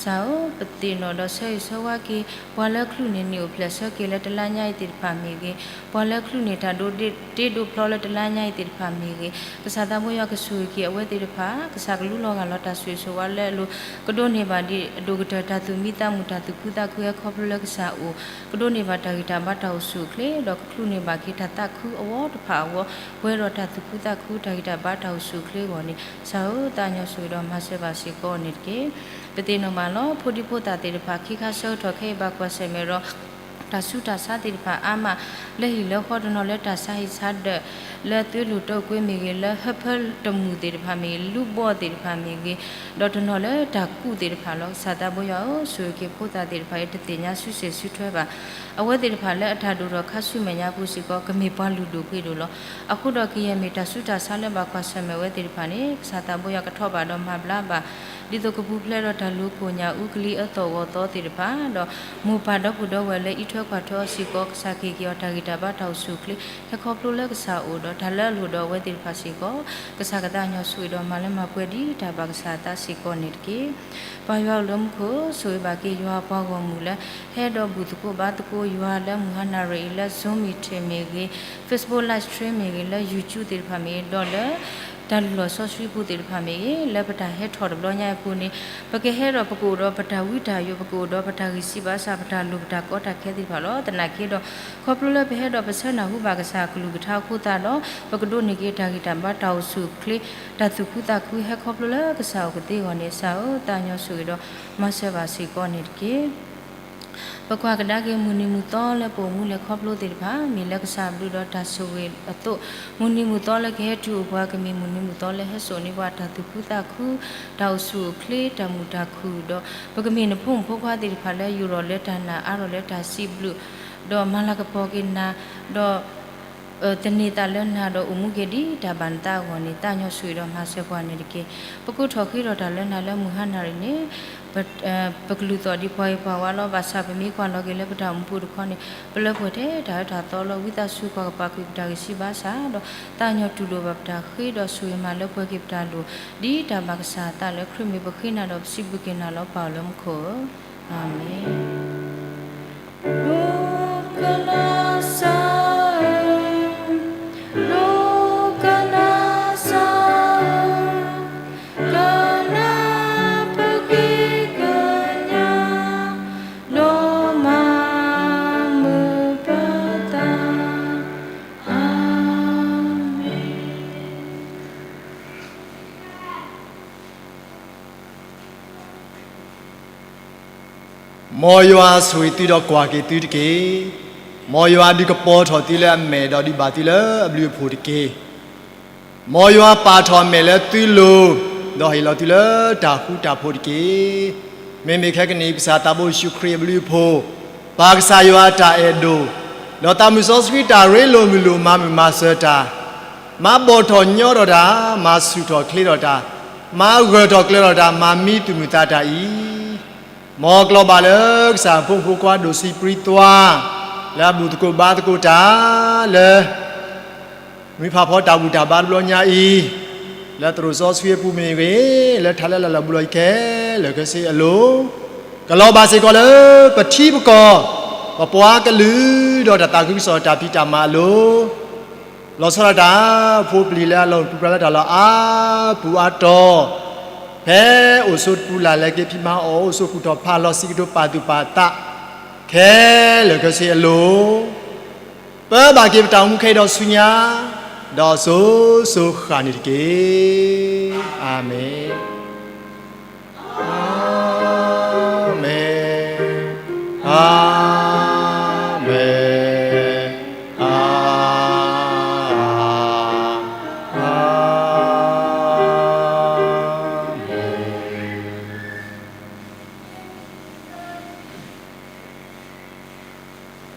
ကစၢ်ဧၢ, ပသ့ၣ်နီၣ်ဒီးဆၢဂ့ၤဆၢဝါက့ၤ ပှၤလၢချုးန့ၢ်နံၣ်အိၣ်ဖျဲၣ်ဆၢက့ၤ လၢတလါညါအံၤသ့ၣ်တဖၣ်မ့ၢ်ဂ့ၤ, ပှၤလၢချုးန့ၢ်တၢ်ဒိးတ့ဒိးဖျီလၢတလါညါအံၤသ့ၣ်တဖၣ်မ့ၢ်ဂ့ၤ, ကစၢ်သးဘိယွၤကဆိၣ်ဂ့ၤက့ၤအဝဲသ့ၣ်တဖၣ်, ကစၢ်ကလူလီၤဂာ်လီၤတၢ်ဆိၣ်ဂ့ၤဆိၣ်ဝါလၢအလိၤ, ကဒိးန့ၢ်ဘၣ်ဒ်အဒိၣ်ကတၢၢ်တၢ်သူၣ်မံသးမုာ် တၢ်သူၣ်ခုသးခုဟဲခီဖျိလၢကစၢ်အအိၣ်, ကဒိးန့ၢ်ဘၣ်တၢ်ဂံၢ်တၢ်ဘါတၢ်အိၣ်ဆူၣ်အိၣ်ချ့ ဒီးကချုးန့ၢ်ဘၣ်က့ၤတၢ်သးခုအဝီတဖၣ်အဂီၢ်, ပှဲၤဒီးတၢ်သူၣ်ခုသးခုတၢ်ဂံၢ်တၢ်ဘါတၢ်အိၣ်ဆူၣ်အိၣ်ချ့အဂီၢ်န့ၣ် ကစၢ်ဧၢ, သးကညီၤဆိၣ်ဂ့ၤဒီးမၤစၢၤဘၣ်စ့ၢ်ကီးန့ၣ်တက့ၢ်. ပသ့ၣ်နီၣ်ဘၣ်လီၤ ဖိဒံဖိသၣ်သ့ၣ်တဖၣ် ခ့ခါဆၢကတီၢ်ခဲအံၤဘၣ်ကွၢ်ဆၢၣ်မဲာ်ဒီး တၢ်ဆူးတၢ်ဆါသ့ၣ်တဖၣ်အါမး, လၢဟံၣ်လၢဃီတနီၤလၢတၢ်ဆါဟံၣ်ဆါဒၢး, လၢသွ့လိာ်တိာ်ကွ့မ့ၢ်ဂ့ၤ, လၢဟၢဖၢတမုာ်သ့ၣ်တဖၣ်မ့ၢ်ဂ့ၤ, လူဘီၣ်သ့ၣ်တဖၣ်မ့ၢ်ဂ့ၤ, ဒီးတနီၤလၢတၢ်ကူးသ့ၣ်တဖၣ်လီၤ. ကစၢ်သးဘိယွၤဧၢ, ဆိၣ်ဂ့ၤက့ၤဖိသၣ်သ့ၣ်တဖၣ်အံၤ တသ့ၣ်ညါစုစ့ၣ်စုထွဲဘၣ်. အဝဲသ့ၣ်တဖၣ်လၢအတၢ်ဒိၣ်ထီၣ်ခါဆူမဲာ်ညါပူၤစ့ၢ်ကီး ကမ့ၢ်ပှၤလုၢ်ဒိၣ်ပှ့ၤဒိၣ်လီၤ. အဃိဒီးကယဲၢ်မ့ၢ်တၢ်ဆူးတၢ်ဆါ လၢဘၣ်ကွၢ်ဆၢၣ်မဲာ်ဝဲသ့ၣ်တဖၣ်န့ၣ် ကစၢ်သးဘိယွၤကထီၣ်ဘၣ်ဒီးမၤဘျါဘၣ် ဒ်သိးကပူၤဖျဲးဒီးတၢ်လူၤကိၢ်ညၣ်အူကလံၤအၢသီၣ်ဂီၤသီသ့ၣ်တဖၣ်, ဒီးမိၢ်ပၢ်ဒီပုၢ်ဒီဝဲၢ်လၢအံးထွဲကွၢ်ထွဲအီၤစ့ၢ်ကီး ကစၢ်ကဟ့ၣ်က့ၤအီၤတၢ်ဂံၢ်တၢ်ဘါတၢ်အိၣ်ဆူၣ်အိၣ်ချ့ ဟဲခီဖျိလၢကစၢ်အအိၣ်ဒီး တၢ်လၢအလိၣ်ဒီးအဝဲသ့ၣ်တဖၣ်စ့ၢ်ကီး ကစၢ်ကသးကညီၤဆိၣ်ဂ့ၤဒီးမၤလၢမၤပှဲၤဒ်တၢ်ဘၣ်ကစၢ်အသးစ့ၢ်ကီးန့ၣ်တက့ၢ်. ပၢ်ယွၤအိၣ်လၢမူခိၣ် ဆိၣ်ဂ့ၤဘၣ်က့ၤယွၤအပှၤဂီၢ်မုၢ်လၢ ဟဲဒီးဘူၣ်သကိးဘါသကိးယွၤလၢမုၢ်ဟါနၣ်ရံၣ်အံၤ လၢ Zoom meeting မ့ၢ်ဂ့ၤ, Facebook live stream မ့ၢ်ဂ့ၤ, လၢ YouTube သ့ၣ်တဖၣ်မ့ၢ်ဂ့ၤ, ဒီးလၢ တၢ်လုၢ်လီၢ်စီဆှံပူၤသ့ၣ်တဖၣ်မ့ၢ်ဂ့ၤ, လၢပတၢ်ဟဲထီၣ်တဘျီညါအံၤအပူၤန့ၣ် ပကဟဲဒီးပကအိၣ်ဒီးပတၢ်ဝံတၢ်ယိး, ပကအိၣ်ဒီးပတၢ်ဂံၢ်စၢ်ဘါစၢ်, ပတၢ်လိၣ်ပတၢ်ကီတၢ်ခဲသ့ၣ်တဖၣ်လီၤ. သနာ်က့ဒီး ခီဖျိလၢပဟဲဒီးပဆၢနၢ်ဟူဘၣ်ကစၢ်အကလုၢ်ကထါအဃိသတးဒီး ပကဒိးန့ၢ်က့ၤတၢ်ဂံၢ်တၢ်ဘါတၢ်အိၣ်ဆူၣ်အိၣ်ချ့ တၢ်သူၣ်ခုသးခုဟဲခီဖျိလၢကစၢ်အအိၣ်ကသ့အဂီၢ်န့ၣ် ကစၢ်ဧၢ, သးကညီၤဆိၣ်ဂ့ၤဒီးမၤစၢၤဘၣ်စ့ၢ်ကီးန့ၣ်တက့ၢ်. ပကွၢ်ကဒါက့ၤမုၢ်နံၤမုၢ်သီလၢပအိၣ်မူလဲၤခီဖျိသ့ၣ်တဖၣ် မ့ၢ်လၢကစၢ်ဘျုးဒီးတၢ်ဆိၣ်ဂ့ၤအသိး, မုၢ်နံၤမုၢ်သီလၢကဟဲတုၤအိၣ်ပှၤကမ့ၢ်မုၢ်နံၤမုၢ်သီလၢဟဲစိာ်န့ၢ်ပှၤတၢ်သူၣ်ခုသးခု, တၢ်အိၣ်ဆူၣ်အိၣ်ချ့, တၢ်မုာ်တၢ်ခုၣ်ဒီး ပကမ့ၢ်နဖိမုၣ်ဖိခွါသ့ၣ်တဖၣ်လၢယူၢ်ထီၣ်လၢတၢ်နာ်အါထီၣ်လၢတၢ်စံးဘျုး ဒီးမၤလၤကပီၤက့ၤနၤ, ဒီး သန့ၤသးလၢနၤဒီးအိၣ်မူက့ၤဒ်တၢ်ဘၣ်နသးအဂီၢ်န့ၣ် သးကညီၤဆိၣ်ဂ့ၤဒီးမၤစၢၤပှၤန့ၣ်တက့ၢ်. ပကိးထီၣ်ဃ့ထီၣ်တၢ်လၢနၤလၢမုၢ်ဟါနၣ်ရံၣ်န့ၣ် ပကလုၢ်သီၣ်ဒ်ပှၤဂ့ၤပှၤဝါလီၤ. ဘၣ်ဆၣ်ပမ့ၢ်ကွၢ်လီၤက့ၤလၢပတၢ်အိၣ်မူပူၤတခီန့ၣ် ပလၢပှဲၤထဲတၢ်အၢတၢ်သီလီၤ. ဝံသးစူၤပှၤကပာ်ကွံာ်ပတၢ်ဂံၢ်စၢ်ဘါစၢ်ဒီး သးကညီၤတူၢ်လိာ်ဘၣ်ပတၢ်ဃ့ဒီးဆိၣ်ဂ့ၤမၤလၢပှဲၤက့ၤပတၢ်လိၣ် ဒ်တၢ်ဘၣ်ကစၢ်အသးလၢခရံာ်မ့ၢ်ပဃ့နၤဒီးပစံးဘျုးက့ၤနၤလီၤ ပၢ်လၢမူခိၣ်ဧၢ. အၤမ့ၣ်. Amen. မ်ယွၤဆိၣ်ဂ့ၤသုဒီးကွၢ်က့ၤသုတက့ၢ်. မ်ယွၤဒုးကပီၤထီၣ်သုလၢအမဲာ် ဒီးဒုးဘၣ်သုလၢအဘျုးအဖှိၣ်တက့ၢ်. မ်ယွၤပာ်ထီၣ်အမဲာ်လၢသုလိၤ, ဒီးဟ့ၣ်လီၤသုလၢတၢ်ဃူတၢ်ဖိးတက့ၢ်. မ့မ့ၢ်ခဲကနံၣ်အံၤ ကစၢ်သးဘိယ့ၣ်ၡူးခရံာ်အဘျုးအဖှိၣ်, ပၢ်ကစၢ်ယွၤအတၢ်အဲၣ်ဒိၣ်, ဒီးသးမုၢ်စီဆှံတၢ်ရ့လိာ်မုာ်လိာ်မၤမုာ်မၤစၢၤတၢ် မၤဘီၣ်ထီၣ်ညီထီၣ်တၢ်, မၤဆူၣ်ထီၣ်ချ့ထီၣ်တၢ်, မၤဂၢၢ်ထီၣ်ကျၢၤထီၣ်တၢ်, မၤမံသူၣ်မုာ်သးတၢ်အံၤ, မ်ကလီၤဘၣ်လၢကစၢ်ဖိမုၣ်ဖိခွါဒိၣ်ဆံးပြံသွါ, လၢအဘူၣ်သကိးဘါသကိးတၢ်, လၢ မုၢ်ဖးဖီတၢ်ဘူၣ်တၢ်ဘါတဘျီညါအံၤ, လၢသရိာ်စီဆှံအပူၤမ့ၢ်ဂ့ၤ, လၢထးလၢလၢ်လၢ်ဘူၣ်လီၤအံၤခဲလၢာ်ခဲဆ့အလိၤ, ကလီၤဘၣ်စ့ၢ်ကီးလၢပထံပကီၢ်, ပပှၤကလုာ်ဒီးတၢ်သးခုကစီၣ်တၢ်ဖံးတၢ်မၤအလိၤ, လီၤဆီဒၣ်တၢ်ဖိပျံၤလၢအလီၢ်ပူၤပြၢလၢတၢ်လီၢ်အါပူၤအါတီၤ, ဖဲအိၣ်ဆိးတပူၤလၢ်လၢက့ၤဖံးမၤအီၣ်အိၣ်ဆိးကူၣ်ထီၣ်ဖးလီၤဆံးကတိၤပာ်သူၣ်ပာ်သး, ခဲလၢာ်ခဲဆ့အလိၤ, ပၢဘၣ်က့ၤပတၢ်အိၣ်မူခဲအံၤဒီးဆူညါ, ဒီးစိၤစိၤဃၣ်န့ၣ်တက့ၢ်. အၤမ့ၣ်.